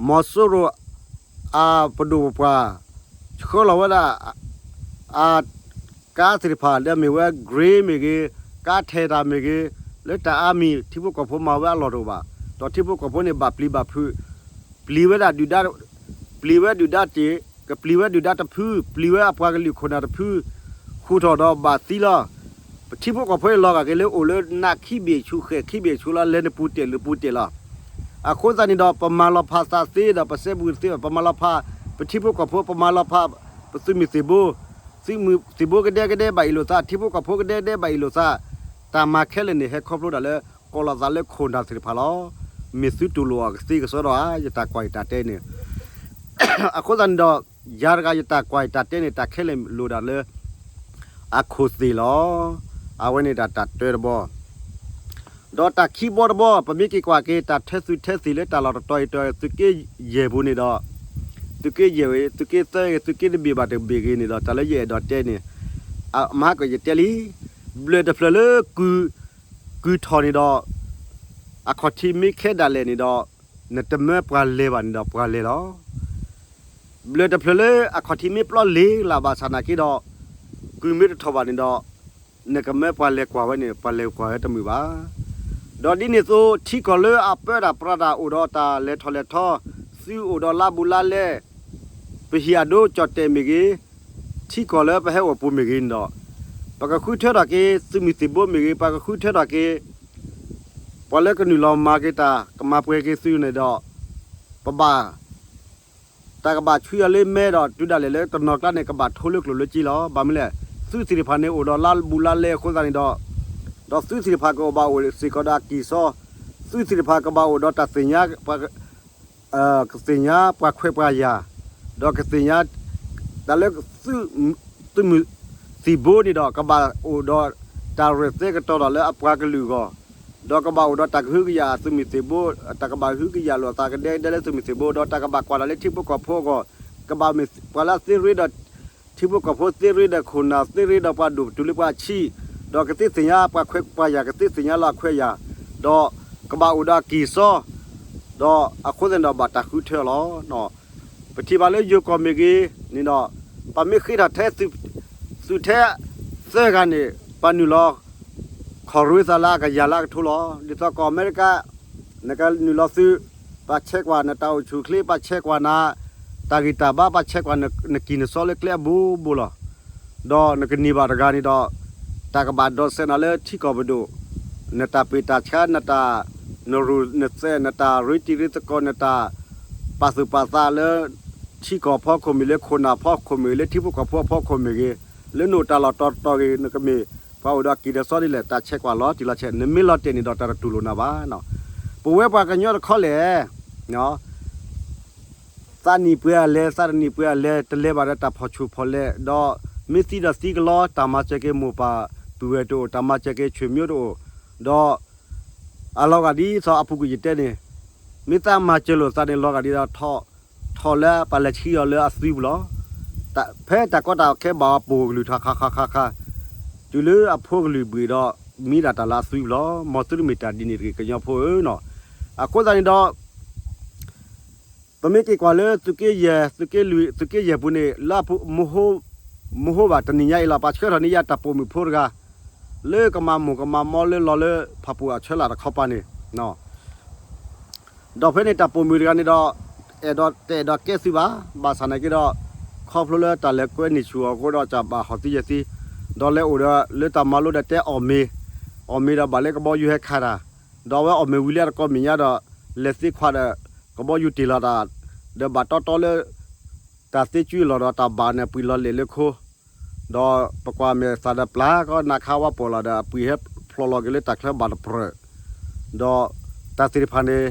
မီၤစိရိၤ အပဒိၣ်ပပှၢ် ဆှၢလီၤဝဲဒၣ် အ ကါသ့ၣ်တဖၣ် ဒီးမ့ၢ်ဝဲ grain မ့ၢ်ဂ့ၤ, ကါထဲးတၢ်မ့ၢ်ဂ့ၤ, လၢတၢ်အါမံၤ ထံဖိကီၢ်ဖိမၤဝဲအလီၢ်တအိၣ်ဘၣ်. ဒီးထံဖိကီၢ်ဖိန့ၣ် ဘၣ်ပျံၤဘၣ်ဖုး, ပျံၤဝဲဒၣ်ဒုၣ်ဒါ, ပျံၤဝဲဒုၣ်ဒါတ့ၢ်, ကပျံၤဝဲဒုၣ်ဒါတဖု, ပျံၤဝဲအပှၤကလုာ်ခိၣ်နၢ်တဖု, ဃုာ်ထီၣ်ဒီးဘၣ်သံလီၤ. ပထံဖိကီၢ်ဖိအံၤလီၤဂာ်က့ၤလၢအိၣ်လၢနးခံဘ့ၣ်ဆူဃဲၣ်ခံဘ့ၣ်ဆူလီၤ လဲၤနပူၤတဲာ်လၢပူၤတဲာ်လီၤ. အဃိသတးန့ၣ်ဒီး ပမၤလီၤဖးသးသ့ဒီး ပစဲဘူးတသ့ဘၣ်, ပမၤလီၤဖး ပထံဖိကီၢ်ဖိ, ပမၤလီၤဖး ပသုးမုၢ်သံၣ်ဘိ, သုးမုၢ်သံၣ်ဘိကဒဲကဒဲဘၣ်အ့ၣ်လိာ်သး, ထံဖိကီၢ်ဖိကဒဲကဒဲဘၣ်အ့ၣ်လိာ်သး, တၢ်မၤခဲလၢာ်န့ၣ် ဟဲခီဖျိဒၣ်လၢ ကိးလီၤသးလၢခိၣ်နၢ်သ့ၣ်တဖၣ်လီၤ. မ့ၢ်သုတူၢ်လိာ်အီၤကသ့ကစီဒီဧါ, ယတၢ်ကွၢ်ယတၢ်တဲန့ၣ် အဃိသတးန့ၣ်ဒီး ယၤတဂၤယတၢ်ကွၢ်ယတၢ်တဲန့ၣ် တၢ်ခဲလၢာ်လိၣ်ဒၣ်လၢ အခိၣ်သ့ၣ်လီၤ. အဝဲန့ၣ်ဒၣ်တၢ်တၢတဘီ, ဒီးတၢ်ခံဘီတဘီ ပမ့ၢ်က့ၤကွၢ်က့ၤ တၢ်ထၢသုးထၢသံၣ်လၢတၢ်လီၢ်တတီၤအံၤတီၤ သုးက့ယဲၢ်ပူၤန့ၣ်ဒီး သုးက့ယဲၢ်ဝဲ သုးက့သၢဂ့ၤ သုးက့တဘ့ၣ်ဘၣ်တဘ့ၣ်ဂ့ၤန့ၣ်ဒီး တၢ်လၢယအဲၣ်ဒိးတဲန့ၣ် မဟါကယတဲလံ, ဘျၢၣ်တဖျၢၣ်လၢ ကုၢ်ထီၣ်န့ၣ်ဒီး အခီၣ်ထံးမ့ၢ်ခဲဒၣ်လဲာ်န့ၣ်ဒီး နတမၢပှၤလဲၤဘၣ်န့ၣ်ဒီးပှၤလဲၤလီၤ. ဘျၢၣ်တဖျၢၣ်လၢအခီၣ်ထံးမ့ၢ်ပျီလ့ၤလၢ်ဘၣ်ဆၣ်နာ်က့ဒီး ကုၢ်မ့ၢ်တထီၣ်ဘၣ်န့ၣ်ဒီး နကမၢပှၤလဲၤကွၢ်ဝဲန့ၣ် ပှၤလဲၤကွၢ်ဝဲတမုာ်ဘၣ်. ဒီးဒ်န့ၣ်အသိး ထံကီၢ်လၢအပၢတၢ်ပြးတၢ်အိၣ်ဒီးတၢ်လဲၤထီၣ်လဲၤထီ, သုးအိၣ်ဒီးလါဘူးလါလဲ, ပဟံၣ်အဒိကၠီၣ်တဲာ်မ့ၢ်ဂ့ၤ, ထံကီၢ်လၢပဟဲအိၣ်ပူၤမ့ၢ်ဂ့ၤန့ၣ်ဒီး ပကဃုထၢထီၣ်က့ၤ သုးမုၢ်သံၣ်ဘိမ့ၢ်ဂ့ၤ, ပကဃုထၢထီၣ်က့ၤ ပှၤလၢကနုာ်လီၤမၤက့ၤတၢ် ကမၤပှဲၤက့ၤသုးန့ၣ်ဒီး ပဘၣ် တၢ်ကဘၣ်ဆူယၤလၢမဲဒီး တုၤဒၣ်လဲာ်လၢတနီၤကျါန့ၣ် ကဘၣ်ထိလၢကျိၤလၢစ့လီၤ. ဘၣ်မနုၤလဲၣ်, သုးသ့ၣ်တဖၣ်န့ၣ် အိၣ်ဒီးလါဘူးလါလဲအဃိသတးန့ၣ်ဒီး ဒီးသုးသ့ၣ်တဖၣ်ကဘၣ်အိၣ်စ့ၢ်ကီးဒီးအကံၢ်စီ, သုးသ့ၣ်တဖၣ်ကဘၣ်အိၣ်ဒီးတၢ်သ့ၣ်ညါ ကသ့ၣ်ညါပှၤခွဲးပှၤယာ်, ဒီးကသ့ၣ်ညါ တၢ်လၢ သုးမုၢ်သံၣ်ဘိန့ၣ်ဒီး ကဘၣ်အိၣ်ဒီးတၢ်ရဲၣ်သဲကတီၤဒီးလၢအပှၤကလုာ်အဂီၢ်, ဒီးကဘၣ်အိၣ်ဒီးတၢ်ကဟုကယာ်သုးမုၢ်သံၣ်ဘိ, တၢ်ကဘၣ်ဟုကယာ်လိာ်သးကဒဲကဒဲလၢသုးမုၢ်သံၣ်ဘိ, ဒီးတၢ်ကဘၣ်ကွၢ်တၢ်လၢထံဖိကီၢ်ဖိအဂီၢ်, ကဘၣ်မ့ၢ်ပှၤလၢအသ့ရ့ဒီး ထံဖိကီၢ်ဖိသ့ရ့ဒီးခိၣ်နၢ်သ့ရ့ဒီးပှၤဒိၣ်ပတုာ်လၢပှၤဆံး, ဒီးကသ့သ့ၣ်ညါပှၤခွဲးပှၤယာ် ကသ့သ့ၣ်ညါလၢအခွဲးယာ်, ဒီးကဘၣ်အိၣ်ဒီးအကံၢ်စီ, ဒီးအဃိသတးန့ၣ်ဒီးဘၣ်တၢ်ဃုထၢလီၤ. ပထံၣ်ဘၣ်လၢယိၤကီၢ်မ့ၢ်ဂ့ၤန့ၣ်ဒီး ပမ့ၢ်ဃ့ထီၣ်ထဲ သုးထဲသၢဂၤန့ၣ် ပနုာ်လီၤ ခီၣ်ရ့သးလၢအကယၤလၢအကထိလီၤ. ဒ်သိးကီၢ်အမဲရကၤ နကနုာ်လီၤသုး ပဆဲးကွၢ်နတၢ်အိၣ်ဆူၣ်အိၣ်ချ့ ပဆဲးကွၢ်နၤ တၢ်ဂံၢ်တၢ်ဘါ ပဆဲးကွၢ်နကံၢ်နစီလၢကျဲအဘိဘိလီၤ. ဒီးနကန့ၢ်ဘၣ်တဂၤန့ၣ်ဒီး တၢ်ကဘၣ်ဒိးစဲးနၤလၢထံကီၢ်ပဒိၣ်, နတၢ်ပ့ၢ်တၢ်ဆါ နတၢ် နရူၢ်နသဲး နတၢ်ရ့တံၤရ့သကိး နတၢ်ပာ်သူၣ်ပာ်သးလၢ ထံကီၢ်ဖီခိၣ်မ့ၢ်ဂ့ၤ လၢခိၣ်နၢ်ဖီခိၣ်မ့ၢ်ဂ့ၤ လၢထံဖိကီၢ်ဖိအဖီခိၣ်မ့ၢ်ဂ့ၤ, လၢနအိၣ်တၢ်လီၢ်တီၤတီၤဂ့ၤ နကမ့ၢ်ပှၤအိၣ်ဒီးအကံၢ်ဒီးစီဒ်လဲၣ် တၢ်ဆဲးကွၢ်လီၤတံၢ်လီၤဆဲး နမ့ၢ်လီၤတဲာ်န့ၣ်ဒီးတၢ်တတူၢ်လိာ်နၤဘၣ်. ပဝဲပှၤကညီတခီလဲၣ် သးနံၣ်ပှဲၤအလဲၤ သးတနံၣ်ပှဲၤအလဲၤ တလဲၤဘၣ်ဒီးတၢ်ဖီၣ်ဆူၣ်ဖီၣ်လဲၤ ဒီးမ့ၢ်သံဒီးသံကလီ တၢ်မၤစၢၤက့ၤမိၢ်ပၢ်ပုၢ်ဝဲၢ်တအိၣ် တၢ်မၤစၢၤက့ၤဆွေမျိုးတအိၣ်, ဒီး အလီၤဂာ်ဒ်သိးအပူၤကွံာ်ယတဲန့ၣ်, မ့ၢ်သးမၤစၢၤလိာ်သးန့ၣ် လီၤဂာ်ဒ်သိး ထီၣ်လၢပှၤလဲၤဆှံအီၤလၢအသွံပူၤလီၤ. ဖဲတၢ်ကီတၢ်ခဲဘၣ်အီၤပိာ်ကလုၢ်ထီၣ်ခါခါခါခါ, တုၤလၢအဖိကလုာ်ဘှံးဒီး မံဒၣ်တၢ်လၢအသွံလီၤ. မ်သုတမ့ၢ်တၢ်ဒ်န့ၣ်တဂ့ၤ ကညီဖိဧၢနီၤ. အဃိသတးန့ၣ်ဒီး ပမ့ၢ်က့ၤကွၢ်လၢသုးက့ယဲၢ် သုးက့လွံၢ် သုးက့ယဲၢ်ပူၤန့ၣ် လၢအပူၤ မဟိဘၣ်တနံၤညါအံၤလီၤ. ပှၤဆှၢထီၣ်န့ၢ်ယၤတၢ်ပိာ်မုၣ်ဖိတဂၤ လၢကမၤမိၢ်ကမၤမီလၢလီၤလၢဖၣ်ပူၣ်အဆၢလၢ်တခီပၤန့ၣ် ဒီးဖဲန့ၣ်တၢ်ပိာ်မုၣ်တဂၤန့ၣ်ဒီး အဲၣ်ဒိးတအဲၣ်ဒိးကဲသုးဘၣ်, ဘၣ်ဆၣ်နာ်က့ဒီး ခီဖျိလၢတၢ်လဲၤကွဲန့ၢ်ဆူၣ်အီၤအဃိဒီး ကဘၣ်ဟီၣ်သံယဲၢ်သံ, ဒီးလဲၤအိၣ်ဒီးလၢတၢ်မၤလိဒီးတဲအီၣ်မ့ၤ, အီၣ်မ့ၤဒီးဘၣ်လၢကဘီယူၤဟဲခးတၢ်, ဒီးအဝဲအီၣ်မ့ၤဝံၤလၢအတကိးမဲာ်ညါဒီး လဲၤသ့ခွါဒီး ကဘီယူၤတ့ၢ်လီၤတၢ်, ဒီးဘၣ်တီတီလၢ တၢ်သ့ကၠူလီၤဒီးတၢ်ဘၣ်န့ၣ် ပှံၤလီၤလဲာ်လၢခိ ဒီးပကွၢ်မဲာ်သးဒီးပျၢ်ကီနးခါဝါပီၢ်လီၤဒီး အပှံာ်ဟဲဖျိးလီၤက့ၤလၢတၢ်ချၢဘၣ်တပြၢၢ်, ဒီးတၢ်သ့ၣ်တဖၣ်န့ၣ်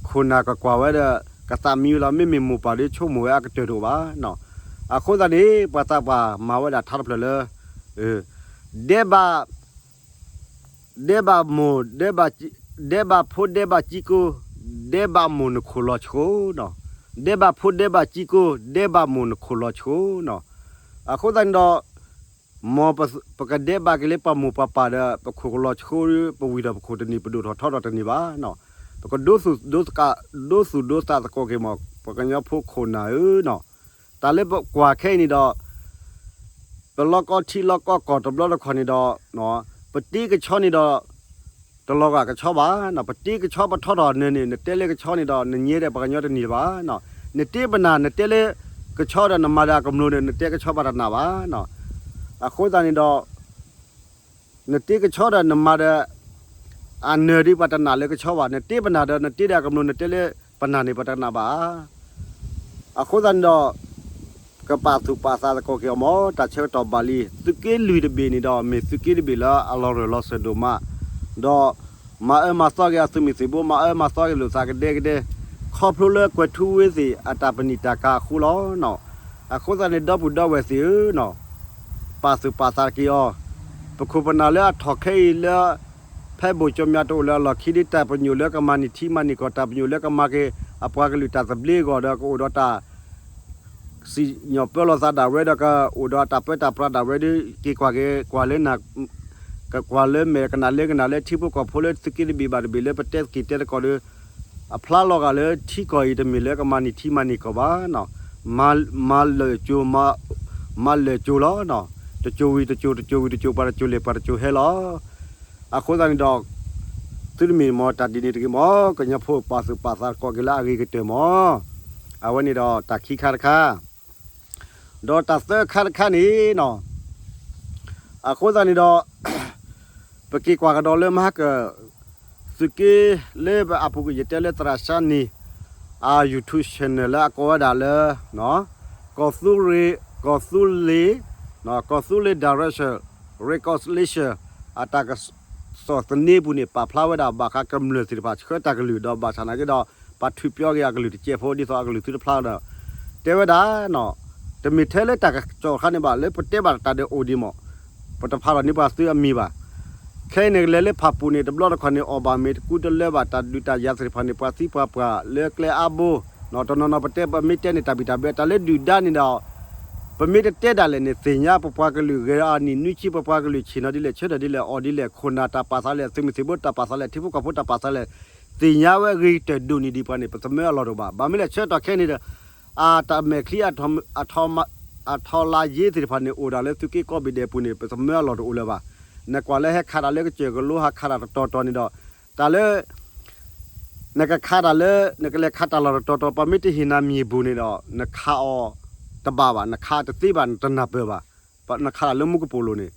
ခိၣ်နၢ်ကကွၢ်ဝဲဒီး ကသးမံဝဲလီၤ. မ့မ့ၢ်မိၢ်ပၢ်ဒီးဆိကမိၣ်ဝဲအကတၢၢ်တအိၣ်ဘၣ်နီၤ. အဃိသတးန့ၣ် ပှၤသးပှၢ်မၤဝဲဒၣ်ထါတဖျၢၣ်လၢ ဒဲးဘး ဒဲးဘးမိၢ် ဒဲးဘးဖိဒဲးဘးကံကိ, ဒဲးဘးမိၢ်နခိၣ်လီၤဆှိနီၤ, ဒဲးဘးဖိဒဲးဘးကံကိ, ဒဲးဘးမိၢ်နခိၣ်လီၤဆှိနီၤ. အဃိသတးန့ၣ်ဒီး မ်ပကဒဲးဘးက့ၤလၢပှၤမိၢ်ပှၤပၢ်ဒီး ပခိၣ်ကလီၤဆှိ ပဝံၤဒီးပခိၣ်တန့ၢ် ပဒိၣ်ထီၣ်ထီထီၣ်တန့ၢ်ဘၣ်နီၤ. ပကဒိသူၣ်ဒိသးသကိးက့ၤမး ပှၤကညီဖိခိၣ်နၢ်ဧၢနီၤ. တၢ်လၢပကွၢ်ခဲအံၤန့ၣ်ဒီး ပလီၢ်ကီထံလီၢ်ကီကီၢ်တဘျီတခီၣ်န့ၣ်ဒီး ပတ့ကဆီန့ၣ်ဒီး တလီၤဂာ်ကဆီဘၣ်နီၤ. ပတ့ကဆီပထီထီၣ်နၢၤန့ၣ် နတဲလၢကဆီန့ၣ်ဒီး နညဲဒီးပှၤကညီတန့ၢ်ဘၣ်နီၤ. နတ့ပနၢ် နတဲလၢကဆီဒီး နမၤဒီးအကမျၢၢ်န့ၣ် နတဲကဆီပှၤတနာ်ဘၣ်နီၤ. အဃိသတးန့ၣ်ဒီး နတ့ကဆီဒီးနမၤဒီး အနၢၤဒ်ပှၤတနာ်လၢကဆီဘၣ်, နတ့ပနၢ်ဒီး နတ့ဒီးအကမျၢၢ် နတဲလၢပနၢ်န့ၣ် ပှၤတနာ်ဘၣ်. အဃိသတးန့ၣ်ဒီး ကပာ်သူၣ်ပာ်သးသကိးက့ၤအီၤမး တၢ်ဆၢကတီၢ်ဘၣ်လံ. သုးက့လွံၢ်တဘ့ၣ်န့ၣ်ဒီး မ့ၢ်သုးက့တဘ့ၣ်လၢအလီၤရၢၢ်လီၤစၢၤဒိၣ်မး, ဒီးမၤအၢမၤသီက့ၤအသုးမုၢ်သံၣ်ဘိ, မၤအၢမၤသီက့ၤလိာ်သးကဒဲကဒဲ, ခီဖျိလၢကွဲၤထူဝ့သ့ၣ်အတၢ်ပနံာ်တၢ်ကၤအဃိလီၤနီၤ. အဃိသတးန့ၣ် ဒီပုၢ်ဒီဝဲၢ်သ့ၣ်ဧၢနီၤ, ပာ်သူၣ်ပာ်သးက့ၤအီၤ, ပခိၣ်ပနၢ်လၢအထီၣ်ခဲအံၤလၢ ဖဲဘိၣ်ကၠီမၠးတအိၣ်လၢအလီၢ်ခံဒ် တၢ်ပညိၣ်လၢကမၤန့ၢ်ထံမၤန့ၢ်ကီၢ်, တၢ်ပညိၣ်လၢကမၤက့ၤအပှၤကလုာ်တၢ်သဘျ့အဂီၢ်ဒီး ကအိၣ်ဒီးတၢ် စံၣ်ညီၣ်ပၢလီၤသးဒၣ်ဝဲဒီး ကအိၣ်ဒီးတၢ်ပၢတၢ်ပြးဒၣ်ဝဲဒီး က့ၤကွၢ်က့ၤ ကွၢ်လၢ ကကွၢ်လၢမဲာ်ကနၣ်လၢကနၣ်လၢထံဖိကီၢ်ဖိလၢသုးက့တဘ့ၣ်ဘၣ်တဘ့ၣ်လၢပတဲသကိးတဲသကိးဒီး အဖျါလီၤဂာ်လၢထံကီၢ်အံၤတမ့ၢ်လၢကမၤန့ၢ်ထံမၤန့ၢ်ကီၢ်ဘၣ်နီၤ, မၤလၢာ်ကၠိ မၤလၢာ်ကၠိလီၤနီၤ, တကၠိဝံၤတကၠိ တကၠိဝံၤတကၠိ ပှၤတကၠိလဲၤပှၤတကၠိဟဲလီၤ. အဃိသတးန့ၣ်ဒီး သုတမ့ၢ်မ့ၢ်တၢ်ဒ်န့ၣ်တဂ့ၤမး ကညီဖိပာ်သူၣ်ပာ်သးသကိးက့ၤလၢအဂ့ၤကတၢၢ်မး, အဝဲန့ၣ်ဒီးတၢ်ခံခါတခါ ဒီးတၢ်သၢခါတခါန့ၣ်နီၤ, အဃိသတးန့ၣ်ဒီး ပက့ၤကွၢ်ကဒီးလၢမဟါကၢၣ် သုးက့လၢအပူၤကွံာ် ယတဲလၢသရၣ်စၢနံၤ အ YouTube channel လၢအကိးဝဲဒၣ်လၢ ကီၢ်သူလ့ၤ ကီၢ်သူလ့ၤ ကီၢ်သူလ့ၤ direction reconciliation အတၢ်ကစီၣ်သန့ပူၤန့ၣ် ပာ်ဖျါဝဲဒၣ်ဘၣ်ဃးကမျၢၢ်သ့ၣ်တဖၣ် ဆှၢတၢ်ကလုၢ်ဒီးဘၣ်ဆၣ်နာ်က့ဒီး ပှၤထုးပျီက့ၤအကလုၢ်တစဲးဖိ ဒ်သိးအကလုၢ်သုတဖျါဒီး တဲဝဲဒၣ်နီၤ, တမ့ၢ်ထဲလၢတၢ်ကစီၣ်တခါန့ၣ်ဘၣ် လၢပတဲဘၣ်တၢ်ဒီးအိၣ်ဒံးမး, ပတဖးထီၣ်န့ၢ်ပှၤသုအမံၤဘၣ်. ခဲအံၤန့ၣ် ကလဲၤလၢဖၣ်ပူၣ်န့ၣ် တဘျီတခီၣ်န့ၣ် အီၣ်ဘၣ်မ့ၤတကူတလၢဘၣ် တၢ်ဒုးတၢ်ယၤသ့ၣ်တဖၣ်န့ၣ် ပှၤသံပှၤပှၢ်လၢကျဲအါဘိ, တနီၤနီၤပတဲပမ့ၢ်တဲန့ၣ် တၢ်ဘံၣ်တၢ်ဘၢ တၢ်လၢဒုၣ်ဒါန့ၣ်ဒီး ပမ့ၢ်တတဲဒၣ်လဲာ်န့ၣ် သ့ၣ်ညါပပှၤကလုာ်ဂဲၤအနံၣ်နွံဆံ ပပှၤကလုာ်ဆ့ၣ်နီၤဒ်လဲၣ် ဆၢထၢၣ်ဒ်လဲၣ် အီၣ်ဒ်လဲၣ် ခိၣ်နၢ်တၢ်ပာ်သးလဲၣ် သုးမုၢ်သံၣ်ဘိတၢ်ပာ်သးလဲၣ် ထံဖိကီၢ်ဖိတၢ်ပာ်သးလဲၣ် သ့ၣ်ညါဝဲအဂ့ၤကတၢၢ်ဒိၣ်န့ၢ်ဒံးပှၤန့ၣ် ပသမၢအလီၢ်တအိၣ်ဘၣ်. ဘၣ်မနုၤလဲၣ် ဆၢကတီၢ်ခဲအံၤန့ၣ်ဒီး အတၢ်မဲာ်ချံ အထီလါယ့သ့ၣ်တဖၣ်န့ၣ် အိၣ်ဒၣ်လၢသုးက့ကိးဘ့ၣ်ဒဲးပူၤန့ၣ် ပသမၢအလီၢ်တအိၣ်လၢၤဘၣ်. နကွၢ်လၢဟဲခးတၢ်လၢကစၢၢ်ကလိဟးခးတၢ်တတီၤတီၤန့ၣ်ဒီး တၢ်လၢ နကခးတၢ်လၢ နကလဲၤခးတၢ်လီၢ်တတီၤတီၤ ပှၤမ့ၢ်တဟ့ၣ်နၤမ့ၢ်ဘူၣ်န့ၣ်ဒီး နခးအီၤတဘၣ်ဘၣ် နခးတသ့ဘၣ် နတနၢ်ပၢၢ်ဘၣ်. နခးတၢ်လၢမူကပိာ်လိၤန့ၣ်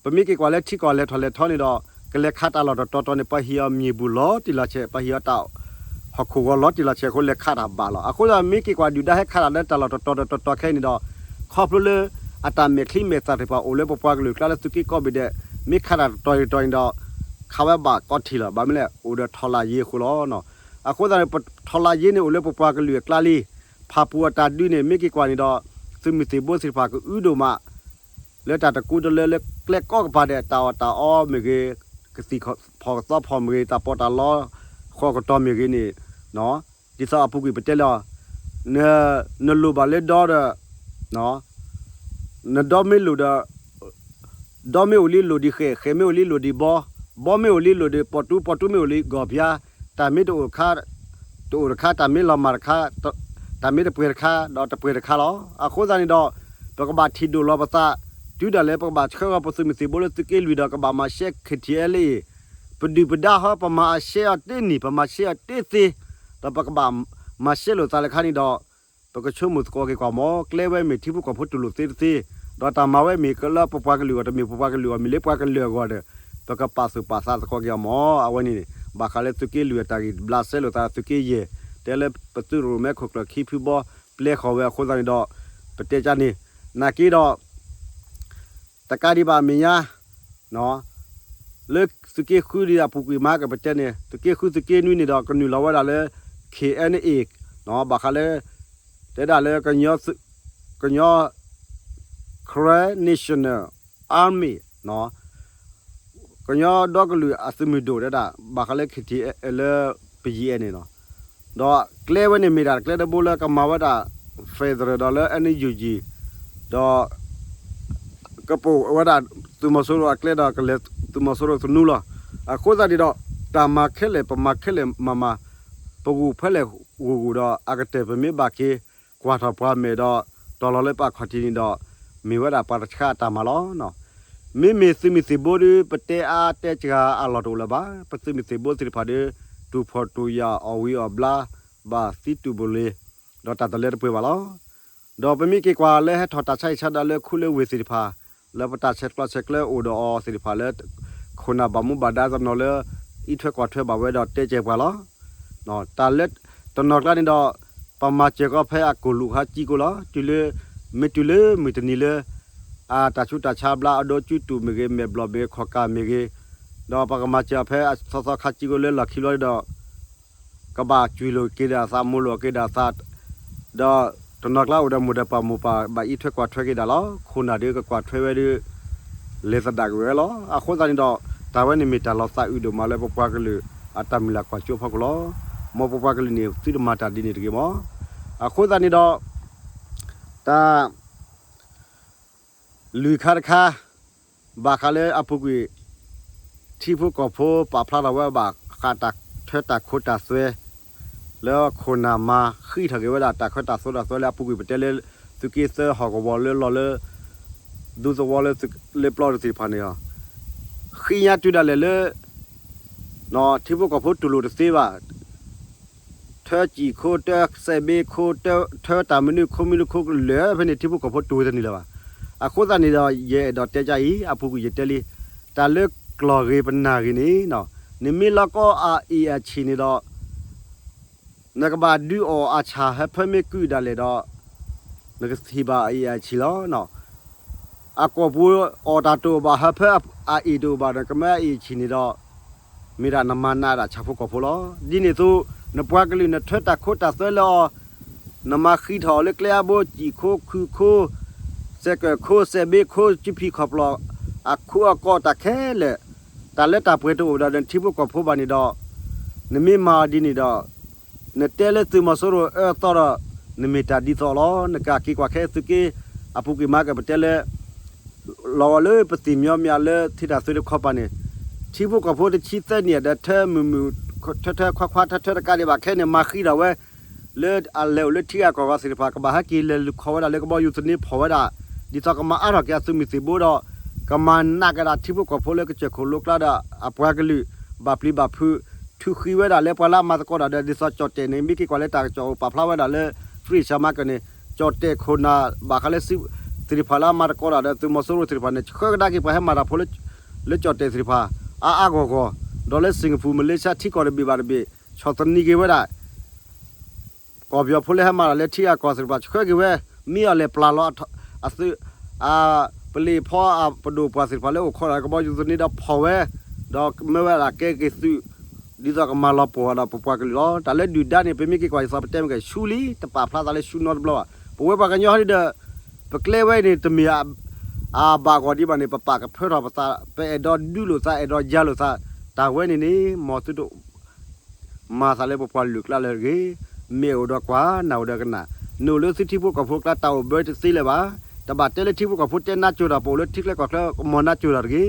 ပမ့ၢ်က့ၤကွၢ်လၢထံကီၢ်လဲၤထီၣ်လဲၤထီန့ၣ်ဒီး ကလဲၤခးတၢ်လီၢ်တတီၤတီၤန့ၣ် ပှၤဟ့ၣ်အီၤမ့ၢ်ဘူၣ်လီၤတံၢ်လီၤဆဲး ပှၤဟ့ၣ်အီၤတၢ် ဟီၣ်ခိၣ်ဂီၤလီၤတံၢ်လီၤဆဲးအဃိ လဲၤခးတၢ်ဘၣ်လီၤ. အဃိသတး မ့ၢ်က့ၤကွၢ်ဒုၣ်ဒါဟဲခးတၢ်လၢတၢ်လီၢ်တတီၤတတီၤတီၤခဲအံၤန့ၣ်ဒီး ခီဖျိလၢ အတၢ်မဲာ်ချံမဲာ်သၣ်သ့ၣ်တဖၣ်အိၣ်လၢပပှၤကလုာ်အကျါလၢ သုးက့ကိးဘ့ၣ်ဒဲး မ့ၢ်ခးတၢ်တတီၤတတီၤန့ၣ်ဒီး ခးဝဲဘၣ်ကီထံၣ်လီၤ. ဘၣ်မနုၤလဲၣ် အိၣ်ဒီးထီလါယ့အဃိလီၤ. အဃိသတးန့ၣ် ထီလါယ့န့ၣ်အိၣ်လၢပပှၤကလုာ်အကျါလံ. ဖၣ်ပူၣ်အတၢ်ဒုးန့ၣ် မ့ၢ်က့ၤကွၢ်န့ၣ်ဒီး သုးမုၢ်သံၣ်ဘိသ့ၣ်တဖၣ်ကအုဒိၣ်မး လၢတၢ်တကူတလၢလၢကျဲကိးကပၤဒဲး တၢ်အီၣ်တၢ်အီမ့ၢ်ဂ့ၤ, ကသံၣ်ဖီၣ်ကသီဖီၣ်မ့ၢ်ဂ့ၤ, တၢ်ပီးတၢ်လီ ဃီကတီၤမ့ၢ်ဂ့ၤန့ၣ်, ဒ်သိးအပူၤကွံာ်ပတဲလီၤ, နလိၣ်ဘၣ်လၢဒီဒီး နဒီမ့ၢ်လိၣ်ဒီး ဒီမ့ၢ်အိၣ်လံလိၣ်ဒံးဃဲၣ်, ဃဲၣ်မ့ၢ်အိၣ်လံလိၣ်ဒံးဘီ, ဘီမ့ၢ်အိၣ်လံလိၣ်ဒံးပီၣ်တူ, ပီၣ်တူမ့ၢ်အိၣ်လံဂီၢ်ဖၠါ, တၢ်မ့ၢ်တအိၣ်တခါ, တအိၣ်တခါ, တၢ်မ့ၢ်လီၤမၢ်တခါ, တၢ်မ့ၢ်တပှဲၤတခါ, ဒီးတပှဲၤတခါလီၤ. အဃိသတးန့ၣ်ဒီး ပကဘၣ်ထံၣ်ဒိၣ်လီၤပသး, တုၤဒၣ်လဲာ်ပကဘၣ်ဆှၢဃီၤပသုးမုၢ်သံၣ်ဘိလၢသုးက့လွံၢ်ဒီး ကဘၣ်မၤရှဲ ခ့ၣ်ထံၣ်အဲလ့ၣ်, ပဒုၣ်ပဒါဟီ ပမၤအရှဲအီၤတ့ၢ်နံၣ်, ပမၤရှဲအီၤတ့ၢ်သ့, ဒီးပကဘၣ်မၤရှဲလိာ်သးလၢခါန့ၣ်ဒီး ပကဆိကမိၣ်သကိးက့ၤကွၢ်မး, ကျဲဝဲမ့ၢ်ထံဖိကီၢ်ဖိတူၢ်လိာ်သ့တသ့, ဒီးတၢ်မၤဝဲမ့ၢ်ကလၢပပှၤကလုာ်အဂီၢ်, တမ့ၢ်ပပှၤကလုာ်အဂီၢ်, မ့ၢ်လၢပှၤကလုာ်အဂီၢ်ဒီး ပကပာ်သူၣ်ပာ်သးသကိးက့ၤအီၤမး. အဝဲန့ၣ်န့ၣ် ဘၣ်ဃးလၢသုးက့လွံၢ်အတၢ်ဂ့ၢ်ဘျးစဲလိာ်သး သုးက့ယဲၢ်, တဲလၢပသုးရိၣ်မဲခိၣ်ကျၢၢ်ခံဖုဘီ ပျဲဃီၤဝဲအဃိသတးန့ၣ်ဒီး ပတဲကန့ၣ်, နာ်က့ဒီး တကးဒံးဘၣ်အမဲာ်ညါ လၢသုးက့ဃုဒံးအပူၤကွံာ်မး ကပတဲန့ၣ် သုးက့ဃုသုးက့နွံန့ၣ်ဒီး ကနုာ်လီၤဝဲဒၣ်လၢ ခ့ၣ်အဲၣ်အ့ၣ်, ဘၣ်ဃးလၢ တဲဒၣ်လၢ ကညီ Karen National Army, ကညီဒီကလုာ်အသုးမုၢ်ဒိၣ်တဲဒၣ် ဘၣ်ဃးလၢ ခ့ၣ်ထံၣ်အဲၣ် လၢပယံၤအဲၣ်န့ၣ်လီၤ. ဒီးကျဲဝဲန့ၣ်မ့ၢ်ဒၣ်ကျဲတဘိလၢကမၤဝဲဒၣ် federal ဒီးလၢ NUG ဒီး ကပိာ်ဝဲဒၣ်သုးမီၤစိရိၤအကျဲဒီး ကလဲၤသုးမီၤစိရိၤသနူလီၤ. အဃိသတးန့ၣ်ဒီး တၢ်မၤခဲလၢာ် ပမၤခဲလၢာ်မၤမၤ, ပဂုာ်ဖဲလဲၣ်ဂုာ်ဂုာ်ဒီး အကတၢၢ်ပမ့ၢ်ဘၣ်က့ၤ ကွၢ်ထီၣ်ပှၤမဲာ်ဒီး တီၤလီၤလၢပှၤခီၣ်ထံးန့ၣ်ဒီး မ့ၢ်ဝဲဒၣ်ပှၤတဆှးအတၢ်မၤလီၤ. မ့မ့ၢ်သုးမုၢ်သံၣ်ဘိဒီး ပတဲအါတဲစှၤအလီၢ်တအိၣ်လၢၤဘၣ်. ပသုးမုၢ်သံၣ်ဘိသ့ၣ်တဖၣ်ဒီး တူၢ်ဖှီၣ်တူၢ်ယာ်အီၣ်ဝံၤအီၣ်ဘျါ ဘၣ်သံတူၢ်ဘိလ့ၤ ဒီးတၢ်တလၢတပှဲၤဘၣ်လီၤ. ဒီးပမ့ၢ်က့ၤကွၢ်လၢဟဲထီၣ်တၢ်ဆါဟံၣ်ဆါဒါလၢခူလၢဝ့ၢ်သ့ၣ်တဖၣ် လၢပတၢ်ဆဲးကျိးဆဲးကျၢအိၣ်ဒီးအီၤသ့ၣ်တဖၣ်လၢ ခိၣ်နၢ်ဘၣ်မူဘၣ်ဒါတနီၤလၢ အံးထွဲကွၢ်ထွဲဘၣ်ဝဲဒီးတဲကဲၤပှၤလီၤ. တၢ်လၢတနီၤကျါန့ၣ်ဒီး ပမၤစၢၤကီးဖဲအကိၢ်လူးခါကံကိလီၤ. တုၤလၢ မ့ၢ်တုၤလၢမုၢ်တနံၤလၢ အတၢ်ဆူးတၢ်ဆါဘျါ အဒိကၠူတူာ်မ့ၢ်ဂ့ၤ မဲာ်ဘျီၣ်မ့ၢ်ဂ့ၤ ခီၣ်ကၢ်မ့ၢ်ဂ့ၤ, ဒီးပကမၤစၢၤဖဲအသီသီခါကံကိလၢလီၢ်ခံဘျီဒီး ကဘၣ်ကွံာ်လိာ်က့ၤဒၣ်သး မိၢ်လိာ်က့ၤဒၣ်သး, ဒီးတနီၤကျါအိၣ်ဒီးမိၢ်ဒီးပၢ်မိၢ်ပၢ်ဘၣ်အံးထွဲကွၢ်ထွဲက့ၤဒၣ်လီၤ. ခိၣ်နၢ်ဒီးကကွၢ်ထွဲဝဲဒီး လဲၤသဒၣ်က့ၤဝဲလီၤ. အဃိသတးန့ၣ်ဒီး တၢ်ဝဲန့ၣ်မ့ၢ်တၢ်လီၤသးအုးဒိၣ်မးလၢပပှၤကလုာ် အတၢ်မုၢ်လၢ်ကွၢ်စိအဖီခိၣ်လီၤ. မ်ပပှၤကလုာ်န့ၣ် သုတမၤတၢ်ဒ်န့ၣ်တဂ့ၤမး. အဃိသတးန့ၣ်ဒီး တၢ် လွံၢ်ခါတခါ ဘၣ်ဃးလၢအပူၤကွံာ် ထံဖိကီၢ်ဖိပာ်ဖျါထီၣ်ဝဲဘၣ်ဃးတၢ်ထွဲတၢ်ခိတၢ်သွဲ လၢခိၣ်နၢ်မၤဃံးထီၣ်က့ၤဝဲဒၣ် တၢ်ထွဲတၢ်သိတၢ်သွဲလၢအပူၤကွံာ် ပတဲလၢ သုးက့သၢဟီၣ်ကဝီၤလၢလီၢ်လၢ ဒူသဝီလၢ လၢပျီသ့ၣ်တဖၣ်န့ၣ်လီၤ. ဃံညါတုၤဒၣ်လဲာ်လၢ ထံဖိကီၢ်ဖိတူၢ်လိာ်တသ့ဘၣ် ထၢစံာ်ခိ, ထၢစဲးဘ့ခိ, ထၢတၢ်မနုၤခိမနုၤခိကလၢာ် ဖဲန့ၣ်ထံဖိကီၢ်ဖိတူၢ်ဝဲတန့ၢ်လၢၤဘၣ်. အဃိသတးန့ၣ်ဒီး ယအဲၣ်ဒိးတဲကါအံၤ အပူၤကွံာ်ယတဲလံ, တၢ်လၢကျီၢ်ဂ့ၤပနၢ်ဂ့ၤန့ၣ် နမ့ၢ်လီၤကီအအ့ၣ်အဆံၣ်န့ၣ်ဒီး နကဘၣ်ဒုးအီၣ်အဆၣ်ဟၢဖၢမ့ၢ်ကုၢ်ဒၣ်လဲာ်ဒီး နကထံၣ်ဘၣ်အအ့ၣ်အဆံၣ်လီၤ. အကီၢ်ပူၤအီၣ်တၢ်တအိၣ်ဘၣ် ဟၢဖၢအအ့ၣ်တအိၣ်ဘၣ်ဒီး ကမၢအအ့ၣ်အဆံၣ်န့ၣ်ဒီး မ့ၢ်ဒၣ်နမၤနးဒၣ်ဆၣ်ဖိကီၢ်ဖိလီၤ. ဒ်န့ၣ်အသိး နပှၤကလုာ်နထွဲတၢ်ခိတၢ်သွဲလၢအီၤ နမၤဃံးထီၣ်အီၤလၢကျဲအါဘိ စံာ်ခိ ခုၣ်ခိ စဲးကၢၣ်ခိ စဲးဘ့ခိ စုဖံးခီၣ်ပျီၣ် အခိအကီတၢ်ခဲလၢာ် တၢ်လၢတၢ်ပှဲၤတအိၣ်ဒီးနထံဖိကီၢ်ဖိဘၣ်န့ၣ်ဒီး နမ့ၢ်မၤအီၤဒ်န့ၣ်ဒီး နတဲလၢသုးမီၤစိရိၤအၢသီဒီး နမ့ၢ်တၢ်ဒ်သိးလီၤ. နကက့ၤကွၢ်ခဲသုးက့ အပူၤကွံာ်မၤကပတဲလၢ လီၤဂီၤလၢပသ့ၣ်မညီမ့ၢ်အလၢထံတၢ်သုးတခီပၤန့ၣ် ထံဖိကီၢ်ဖိတဆံသၢနံၣ်ဒီး ထၢမုၢ်မုၢ် ထၢထၢခွါခွါ ထၢထၢတကးဒံးဘၣ်ခဲန့ၣ် မၤဃံးထီၣ်ဝဲ လၢအလဲၤအိၣ်လၢထံဂၤကီၢ်ဂၤသ့ၣ်တဖၣ် ကဘၣ်ဟဲက့ၤလဲၤလူၤခီၣ်ဝဲဒၣ်လၢကဘီယူၤသန့ဖီၣ်ဝဲဒၣ် ဒ်သိးကမၤအါထီၣ်က့ၤအသုးမုၢ်သံၣ်ဘိဒီး ကမၤနးက့ၤဒၣ်ထံဖိကီၢ်ဖိလၢကစၢၢ်ခိၣ်လိကျါဒီးအပှၤကလုာ် ဘၣ်ပျံၤဘၣ်ဖုး ထုးဃံဝဲဒၣ်လၢပှၤလၢအမၤသကိးတၢ်ဒီး ဒ်သိးကၠီၣ်တဲၣ်န့ၣ် မ့ၢ်က့ၤကွၢ်လၢတၢ်ကစီၣ်အိၣ်ပာ်ဖျါဝဲဒၣ်လၢ free ဆၢမၤကၢၢ်န့ၣ် ကၠီၣ်တဲၣ်ခိၣ်နၢ်ဘၣ်ဃးလၢ သ့ၣ်တဖၣ်လၢအမၤသကိးတၢ်ဒီးသုးမီၤစိရိၤသ့ၣ်တဖၣ်န့ၣ် ဆှၢကဒါက့ၤပှၤဟဲမၤတၢ်ဖိလၢ လၢကၠီၣ်တဲၣ်သ့ၣ်တဖၣ် အါအါဂီၢ်ဂီၢ် ဒီးလၢ Singapore Malaysia ထံကီၢ်တဘ့ၣ်ဘၣ်တဘ့ၣ် ဆီၣ်သနံးက့ၤဝဲဒၣ် ကီၢ်ပယီၤဖိလၢဟဲမၤတၢ်လၢထံဂၤကီၢ်သ့ၣ်တဖၣ် ဆှၢက့ၤဝဲ မ့ၢ်အီၤလဲၤပျၢ်လီၤအသုး အပလ့ၣ်ဖီအပဒိၣ်ပှၢ်သ့ၣ်တဖၣ်လၢအိၣ်ခိးဒီးကဘီယူၤသန့ဒီးဖီၣ်ဝဲ ဒီးမၢဝဲဒၣ်ကဲက့ၤသုး ဒ်သိးကမၤလီၤပှီၢ်ဒီးပပှၤကလုာ်လီၤ. တၢ်လၢဒုၣ်ဒါန့ၣ် ပမ့ၢ်က့ၤကွၢ်ဒ်သိးပတဲမ့ၢ်က့ၤ ဆူလံတပာ်ဖျါသးလၢဆူနီတဘျီဘၣ်. ပဝဲပှၤကညီဟီဒ်ဒီး ပကျဲဝဲအံၤန့ၣ် တမ့ၢ် အဘၣ်ဂီၢ်ဒံးဘၣ်န့ၣ် ပပာ်ကဖၢထီၣ်ပသး ပအဲၣ်ဒိးဒုးလိာ်သး အဲၣ်ဒိးယၤလိာ်သး တၢ်ဝဲန့ၣ်န့ၣ် မ်သုတ မၤသးလၢပပှၤလုၢ်ကျါလၢအဂ့ၤ, မ့ၢ်အိၣ်ဒီးကွၢ် နၢ်အိၣ်ဒီးကနၣ်, နအိၣ်လၢသုထံဖိကီၢ်ဖိကျါ တၢ်အိၣ်ဘၢတသ့လၢၤဘၣ်. တဘၣ်တဲလၢထံဖိကီၢ်ဖိတဲနါစိၤတၢ် ပအိၣ်လၢထံကျဲကီၢ်ကျဲ ကမီၤနါစိၤတၢ်တဂ့ၤ. ခီ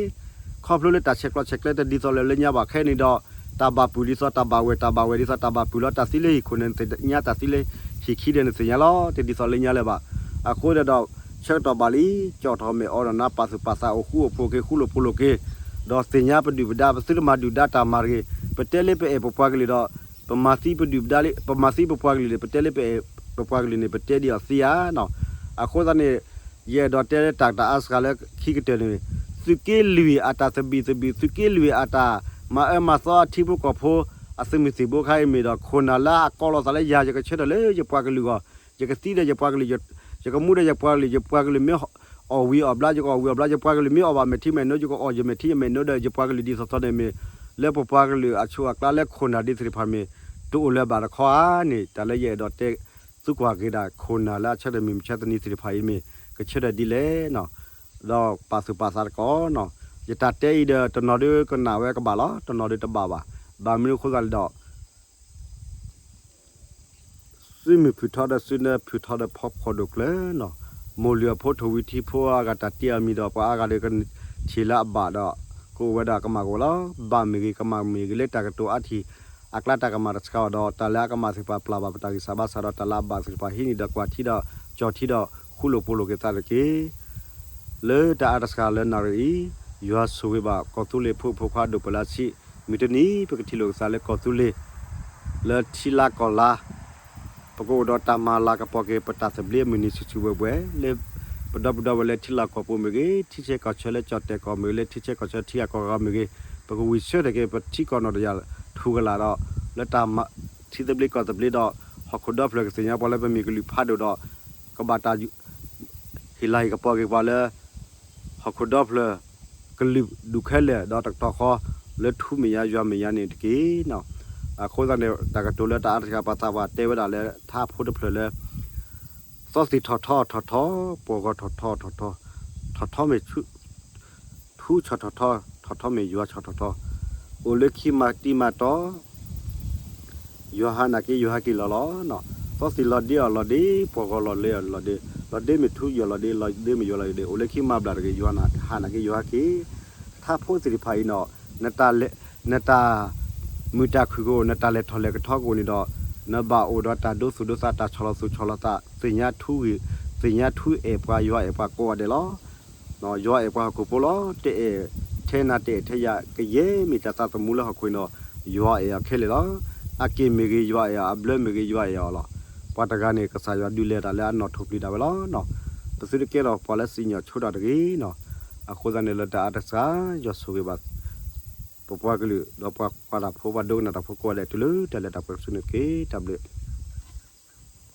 ဖျိလၢတၢ်ဆဲးကျိးဆဲးကျၢတဒ်သိးလၢလၢညါဘၣ်ခဲအံၤန့ၣ်ဒီး တၢ်ဘၣ်ပုၢ်ဒ်သိးတၢ်ဘၣ်ဝဲၢ် တၢ်ဘၣ်ဝဲၢ်ဒ်သိးတၢ်ဘၣ်ပုၢ်လီၤ တၢ်သံလၢဟံၣ်ခိၣ်န့ၣ်နသ့ၣ်ညါ တၢ်သံလၢဟံၣ်ခံဒဲးနသ့ၣ်ညါလီၤ တဒ်သိးလၢညါလၢၤဘၣ်. အဃိဒီး ဆၢကတီၢ်ဘၣ်လံ ကၠီၣ်ထီၣ်မဲာ်အိးဒီးနါပာ်သူၣ်ပာ်သးအိၣ်ဃူအိၣ်ဖိးက့ၤ ဃူလိာ်ဖိးလိာ်က့ၤ ဒီးသ့ၣ်ညါပဒုၣ်ပဒါ ပသုတမၤဒုၣ်ဒါတၢ်မၤတဂ့ၤ. ပတဲလၢပအဲၣ်ပပှၤကလုာ်ဒီး ပမၤသံပဒုၣ်ပဒါလံ ပမၤသံပပှၤကလုာ်န့ၣ် ပတဲလၢပအဲၣ်ပပှၤကလုာ်န့ၣ် ပတဲဒ်အီၤသ့ဧါနီၤ. အဃိသတးန့ၣ် ယအဲၣ်ဒိးတဲလၢတၢ်တၢ်အါစှၤလၢခံကတၢၢ်န့ၣ် သုးက့လွံၢ်အတၢ်သဘံၣ်သဘုၣ် သုးက့လွံၢ်အတၢ်မၤအၢမၤသီထံဖိကီၢ်ဖိ အသုးမုၢ်သံၣ်ဘိခါအံၤမ့ၢ်ဒီး ခိၣ်နၢ်လၢအကိးလီၤသးလၢယၤ ယကဆၢထၢၣ်လၢယပှၤကလုာ်အဂီၢ် ယကသံဒီးယပှၤကလုာ် ယကမူဒီးယပှၤကလုာ် ယပှၤကလုာ်မ့ၢ်အီၣ်ဝံၤအီၣ်ဘျါ ယကအီၣ်ဝံၤအီၣ်ဘျါ ယပှၤကလုာ်မ့ၢ်အီၣ်ဘၣ်မဲာ်ထံမဲာ်နိ ယကအီၣ်ယမဲာ်ထံယမဲာ်နိဒီး ယပှၤကလုာ်ဒ်သိးသိးန့ၣ်မ့ၢ် လၢပပှၤကလုာ်အဆိးအကျါလၢခိၣ်နၢ်ဒ်သ့ၣ်တဖၣ်မ့ၢ် တအိၣ်လၢၤဘၣ်တခီဧါန့ၣ် တၢ်လၢယအဲၣ်ဒိးတဲ သုကွၢ်က့ၤဒၣ်ခိၣ်နၢ်လၢအဆၢထၢၣ်မုၢ်မဆါတနံၤသ့ၣ်တဖၣ်အံၤမ့ၢ် ကဆၢထၢၣ်ဒ်လဲၣ်နီၤ. ဒီးပာ်သူၣ်ပာ်သးတက့ၢ်နီၤ. ယတၢ်တဲအံၤဒီး တနီၤဒုကနၣ်ဝဲကဘၣ်လီၤ တနီၤဒုတဘၣ်ဘၣ်. ဘၣ်မနုၤအဃိသတးလဲၣ်ဒီး သုမုၢ်ဖုၣ်ထီဒီးသုနၢဖုၣ်ထီဒီးဖီဖီဒိၣ်ကျၢၤနီၤ. မိၢ်လုၢ်အဖိထိၣ်ဝံၤထံဖိအါဂၤတၢ်တ့အီၤမံၤဒီး ပှၤအါဂၤဒီးကထံၣ်လၢအဘၣ်ဒီး ကအိၣ်ဝဲဒၣ်ကမၣ်ကအိၣ်လီၤ. ဘၣ်မ့ၢ်ဂ့ၤကမၣ်မ့ၢ်ဂ့ၤ လၢတၢ်ကတိၤအါထံၣ် အကျါတၢ်ကမၣ်တဆှးဘၣ်ဒီး တၢ်လၢအကမၣ်သ့ၣ်တဖၣ်ပျၢ်ဘၣ်ပတၢ်ဂံၢ်စၢ်ဘါစၢ်ဒီး တၢ်လၢအဘၣ်သ့ၣ်တဖၣ်ဟံးန့ၢ်ဒီးကွၢ်ထံဒီး ကၠီၣ်ထံဒီး ဃူလိာ်ဖိးလိာ်က့ၤသးတက့ၢ်. လၢတၢ်အါတစှၤလၢနၣ်ရံၣ်အံၤ ယွၤဆိၣ်ဂ့ၤဘၣ်ကီၢ်သူလ့ၤဖိမုၣ်ဖိခွါဒိၣ်ပှၤလၢအဆံး, မုၢ်တနံၤ ပကထံၣ်လိာ်က့ၤသးလၢကီၢ်သူလ့ၤ လၢထံလါကီၢ်လါ ပကအိၣ်ဒီးတၢ်မၤလၤကပီၤက့ၤ ပတၢ်သဘျ့အမုၢ်နံၤဆူၣ်ဆူၣ်ဝဲၢ်ဝဲၢ် လၢပဒီပုၢ်ဒီဝဲၢ်လၢထံလီၢ်ကီၢ်ပူၤမ့ၢ်ဂ့ၤ, ထံဆၢကီၢ်ဆၢလၢကၠီၣ်တဲာ်ကီၢ်မ့ၢ်ဂ့ၤ, လၢထံဆၢကီၢ်ဆၢထံဂၤကီၢ်ဂၤမ့ၢ်ဂ့ၤ, ပကဝံၢ်ဆၢထၢၣ်က့ၤ ပထံကီၢ်နီၢ်တယၢ်ထူကလာ်ဒီး လၢတၢ်မၤထံသဘျ့ကီၢ်သဘျ့ဒီး ဟီၣ်ခိၣ်ဒီဖျၢၣ်ကသ့ၣ်ညါပှၤလၢပမ့ၢ်ကလုာ်ဖးဒိၣ်ဒီး ကဘၣ်တၢ် ဟ့ၣ်လၤဟ့ၣ်ကပီၤက့ၤပှၤလၢ ဟီၣ်ခိၣ်ဒီဖျၢၣ် ကလုာ်ဒူၣ်ခဲလၢာ် ဒီးတကတီၢ်ဃီ လၢထူမဲာ်ညါယွၤမဲာ်ညါန့ၣ်တက့ၢ်နီၤ. အဃိသတးန့ၣ် တၢ်ကတိၤလၢတၢ်အါတစှၤပှၤသးပှၢ်တဲဝဲဒၣ်လၢထါဖိတဖျၢၣ်လၢ သီသံၣ်ထီၣ်ထီထီၣ်ထီ, ပှီၢ်ဂီၤထီၣ်ထီထီထီ, ထီၣ်ထီမ့ၢ် ထူဆီၣ်ထီၣ်ထီ, ထီၣ်ထီမ့ၢ်ယွၤဆီၣ်ထီၣ်ထီ, အိၣ်လၢခံမၤတံၤမၤတီ ယွၤဟးနာ်က့ယွၤဟဲက့ၤလီၤလီၤ. သီသံၣ်လီၤဒ့အီၤလီၤဒ့, ပှီၢ်ဂီၤလီၤလၢအီၤလီၤဒ့, လီၤဒ့မ့ၢ်ထူယွၤလီၤဒ့, လီၤဒ့မ့ၢ်ယွၤလီၤဒ့, အိၣ်လၢခံမၤဘျၣ်တဂ့ၤ, ယွၤဟးနာ်က့ယွၤဟဲက့ၤ. ထါဖိသ့ၣ်တဖၣ်အံၤနီၤ, နတၢ်မုာ်တၢ်ခုၣ်ကအိၣ်, နတၢ်လဲၤထီၣ်လဲၤကထီကအိၣ်န့ၣ်ဒီး နဘၣ်အိၣ်ဒီးတၢ်ဒိသူၣ်ဒိသး တၢ်ဆီၣ်လီၤသူၣ်ဆီၣ်လီၤသး, သ့ၣ်ညါထူဂ့ၤ, သ့ၣ်ညါထူအဲၣ်ပှၤ ယွၤအဲၣ်ပှၤကိးဂၤဒဲးလီၤ. ယွၤအဲၣ်ပှၤဟီၣ်ခိၣ်ဖိလီၤ. တအဲၣ်ထဲနၤတအဲၣ်ထဲယၤ ကယဲၢ်မ့ၢ်တၢ်သးသမူလၢဟီၣ်ခိၣ်အံၤဒီး ယွၤအဲၣ်အီၤခဲလၢာ်လီၤ. အက့ၢ်မ့ၢ်ဂ့ၤ ယွၤအဲၣ်အီၤ, အဘျၢမ့ၢ်ဂ့ၤ ယွၤအဲၣ်အီၤလီၤ. ပှၤတဂၤန့ၣ် ကစၢ်ယွၤဒုးလဲၤတၢ်လၢအနီၣ်ထိၣ်ပျံၤဒၣ်ဝဲလီၤ. ပသုတကဲထီၣ်ပှၤလၢစံၣ်ညီၣ်ဆိဒၣ်တဂ့ၤနီၤ. အဃိသတးန့ၣ် လၢတၢ်အါတစှၤ ယွၤဆိၣ်ဂ့ၤဘၣ် ပပှၤကလုာ် ဒီးပှၤကွၢ်တၢ်ဖိ ပှၤဒိကနၣ်တၢ်ဖိကိးဂၤဒဲး တုၤလၢတၢ်လဲၤတၢ်ပှဲၤကဆူန့ၣ်တက့ၢ်. တၢ်ဘျုး